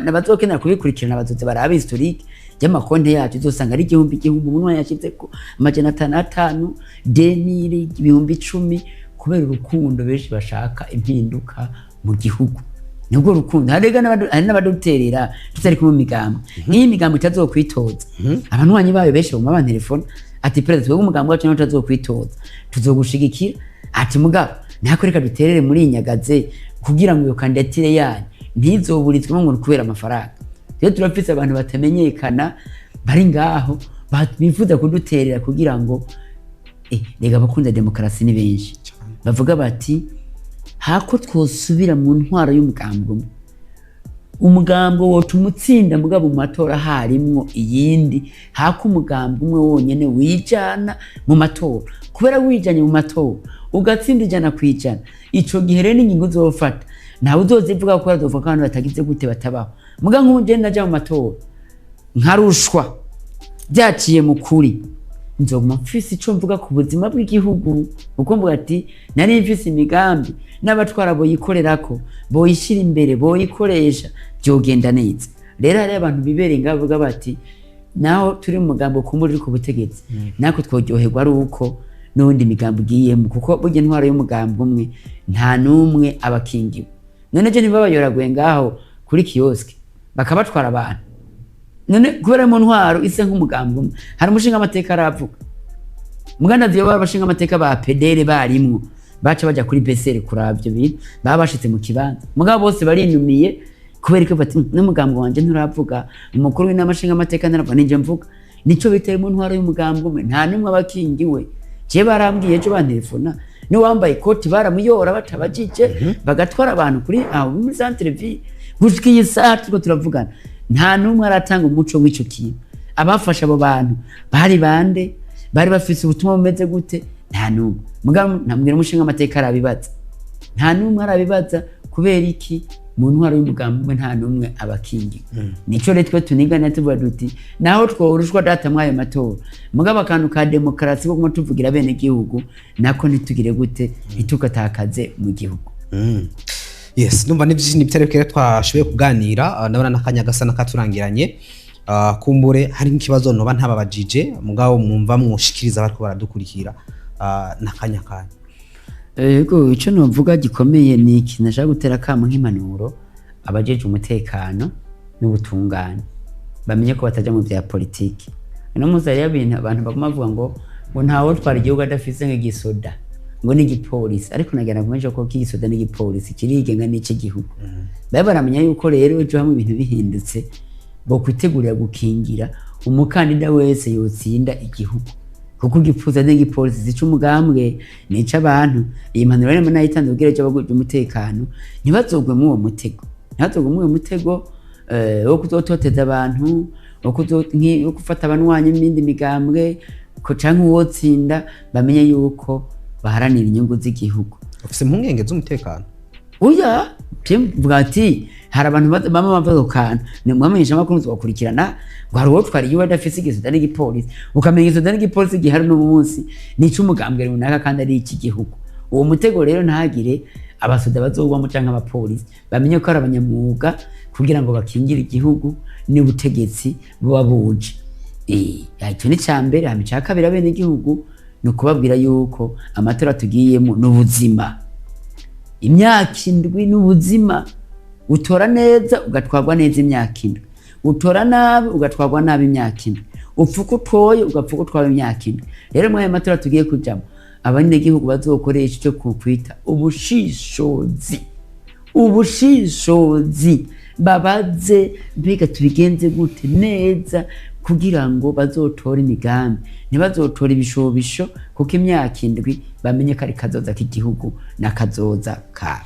nabazokenera kubikurikirana, bazoza barabe historique y'amakonte yacu, uzosanga ari igihumbi igihumbi umuntu yashizeko, 500 2000, 10,000, kubera urukundo benshi bashaka impinduka mu gihugu. Nibwo rukundo. Harega hari n'abaduterera tutari kumwe mu migambo. Nk'iyi migambo itazokwitoza, abanywanyi bayo benshi baguma bantelefona ati perezida, twebwe umugambi wacu nawe utazokwitoza tuzogushigikira, ati mugabo ntako reka duterere muri iyi Nyagaze kugira ngo iyo kandidatire yanyu ntizoburizwemo ngo ni kubera amafaranga. Rero turafise abantu batamenyekana bari ngaho bifuza kuduterera kugira ngo rega abakunda demokarasi ni benshi, bavuga bati hako twosubira mu ntwaro y'umugambi umwe, umugambi wotuma utsinda mugabo mu matora harimwo iyindi, hako umugambi umwe wonyene wijana mu matora, kubera wijanye mu matora ugatsinda 100%, ico gihe rero n'ingingo uzofata ntawe uzozivuga, kuko azovuga ko abantu batagize gute batabaho. Muga nk'ubu je naja mu matora nkarushwa. Byaciye mu kuri, nzoguma mfise ico mvuga ku buzima bw'igihugu, kuko mvuga ati nari mfise imigambi n'abatwara boyikorerako, boyishira imbere, boyikoresha, byogenda neza. Rero hariyo abantu bibereye ngaho bavuga bati naho turi mu mugambo kumbura uri ku butegetsi, natwe tworyoherwa ari uko n'ubundi migambo ugiyemo, kuko burya intwaro y'umugambi umwe nta n'umwe aba akingiwe. None ejo ntibabayoraguye ngaho kuri kiosque bakabatwara abantu? None kubera mu ntwaro isa nk'umugambi umwe, hari umushinga amateka aravuga muganda vyo abashinga amateka ba PDR barimwo baca baja kuri BCR kuraba ivyo bintu, baba bashitse mu kibanza, mugabo bose barinumiye kubera ko bati n'umugambi wanje nturavuga, umukuru w'inama nshinga amateka ntaravuga, ninje mvuga. Nico biteye mu ntwaro y'umugambi umwe, nta n'umwe aba akingiwe. Je barambwiye ejo bantelefona, n'uwambaye ikoti baramuyora batabajije, bagatwara abantu kuri aho muri centre ville. Gushika iyi saha turiko turavugana, nta n'umwe aratanga umuco w'ico kintu. Abafashe abo bantu bari bande? Bari bafise ubutumwa bumeze gute? Nta n'umwe. Mugabo nambwira umushinga amateka arabibaza, nta n'umwe arabibaza. Kubera iki? Mu ntwaro y'umugambi umwe nta n'umwe aba akingiwe. Nico rero twe tunigana tuvuga duti naho tworushwa data mw'ayo matora, mugabo akantu ka demokarasi ko kuma tuvugira bene gihugu nako ntitugire gute, ntitugatakaze mu gihugu. Yes, ndumva n'ibitari bike twashoboye kuganira. Ndabona n'akanya gasa n'akaturangiranye. Kumbure hari nk'ikibazo noba ntababajije mugabo mwumva mwoshikiriza bariko baradukurikira, n'akanya kanya. Yego, icyo novuga gikomeye ni iki: nashaka gutera akamo nk'impanuro abajejwe umutekano n'ubutungane, bamenye ko bataja mu vya politiki. Uno munsi hariyo ibintu abantu baguma bavuga ngo ntawotwara igihugu adafise nk'igisoda ngo n'igipolisi, ariko nagira kumenyesha ko igisoda n'igipolisi kirigenga n'ic'igihugu. Babe baramenya yuko rero ejo hamwe ibintu bihindutse, bokwitegurira gukingira umukandida wese yotsinda igihugu, kuko igipfuza n'igipolisi zica umugambwe, nica abantu. Iyi mpanuro rero nayitanze kugira ejo abagujwe umutekano ntibazogwe muri uwo mutego, ntibazogwe muri uwo mutego wo kuzototeza abantu, wo gufata abanywanyi n'indi migambwe ko canke uwotsinda, bamenye yuko baharanira inyungu z'igihugu. Ufise impungenge z'umutekano? Oya, mvuga ati hari abantu bama bavuga ku kantu ni mwamenyesha amakuru tubakurikirana ngo hari uwotwara igihugu adafise igisoda n'igipolisi. Ukamenya igisoda n'igipolisi gihari uno munsi ni ic'umugambwe runaka kandi ari icy'igihugu. Uwo mutego rero ntagire abasoda bazogwamo canke abapolisi, bamenye ko ari abanyamwuga kugira ngo bakingire igihugu n'ubutegetsi buba buje. Icyo ni icya mbere. Hama icya kabiri, abenegihugu ni ukubabwira yuko amatora tugiyemo ni ubuzima. Imyaka 7 ni ubuzima. Utora neza ugatwarwa neza imyaka 7, utora nabi ugatwarwa nabi imyaka 7, upfa uko utoye ugapfa uko utwawe imyaka 7. Rero muri ayo matora tugiye kujamo, abanyagihugu bazokoresha icyo kwita ubushishozi, ubushishozi, babaze mbega tubigenze gute neza kugira ngo bazotore imigambi, ntibazotore ibishobisho, kuko imyaka 7 bamenye ko ari kazoza k'igihugu n'akazoza kabo.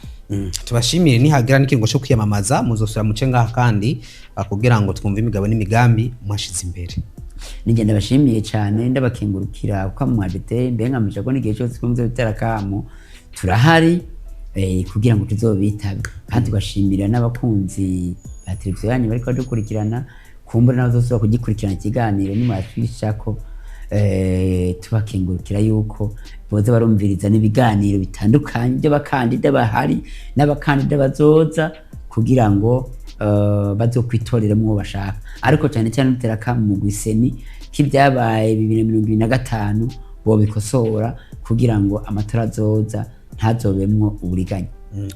Tubashimire. Nihagira n'ikiringo cyo kwiyamamaza muzosubira muce ngaha kandi, kugira ngo twumve imigabo n'imigambi mwashize imbere. Nijye ndabashimiye cyane, ndabakengurukira kuko mwadete mbe nkamije ko n'igihe cyose twumve gutera akamo turahari, kugira ngo tuzobitabe. Kandi tugashimira n'abakunzi ba televiziyo yanyu bariko badukurikirana, kumbura n'abazosubira kugikurikirana ikiganiro nimwatwishako, tubakengurukira yuko boza barumviriza n'ibiganiro bitandukanye by'abakandida bahari n'abakandida bazoza kugira ngo bazokwitoreremo uwo bashaka. Ariko cyane cyane dutera akamo mu CENI k'ibyabaye 2025 bobikosora kugira ngo amatora azoza ntazobemwo uburiganya.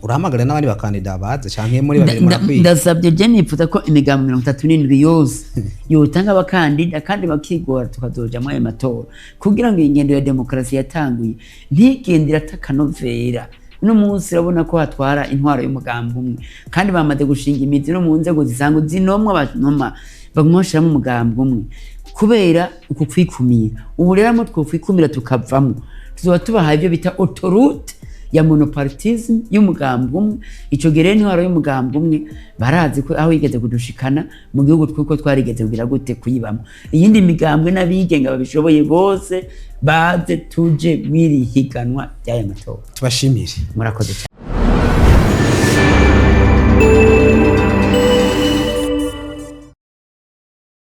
Urahamagara n'abandi bakandida baze canke muri babiri murakwiye? Ndasabye, je nifuza ko imigambo 37 yose yotanga abakandida kandi bakigora, tukazoja muri ayo matora kugira ngo iyi ngendo ya demokarasi yatanguye ntigende irata akanovera. Uno munsi urabona ko hatwara intwaro y'umugambi umwe, kandi bamaze gushinga imizi no mu nzego zisanzwe zinomwa, banoma baguma bashiramo umugambi umwe kubera uku kwikumira. Ubu rero hamwe twokwikumira tukavamwo, tuzoba tubahaye ibyo bita autoroute ya monopartisme y'umugambi umwe. Ico gihe rero intwaro y'umugambi umwe barazi ko aho yigeze kudushikana mu gihugu, twuko twarigeze kugira gute kuyibamo. Iyindi migambwe n'abigenga babishoboye bose baze tuje mw'iri higanwa ry'aya matora. Tubashimire. Murakoze cyane.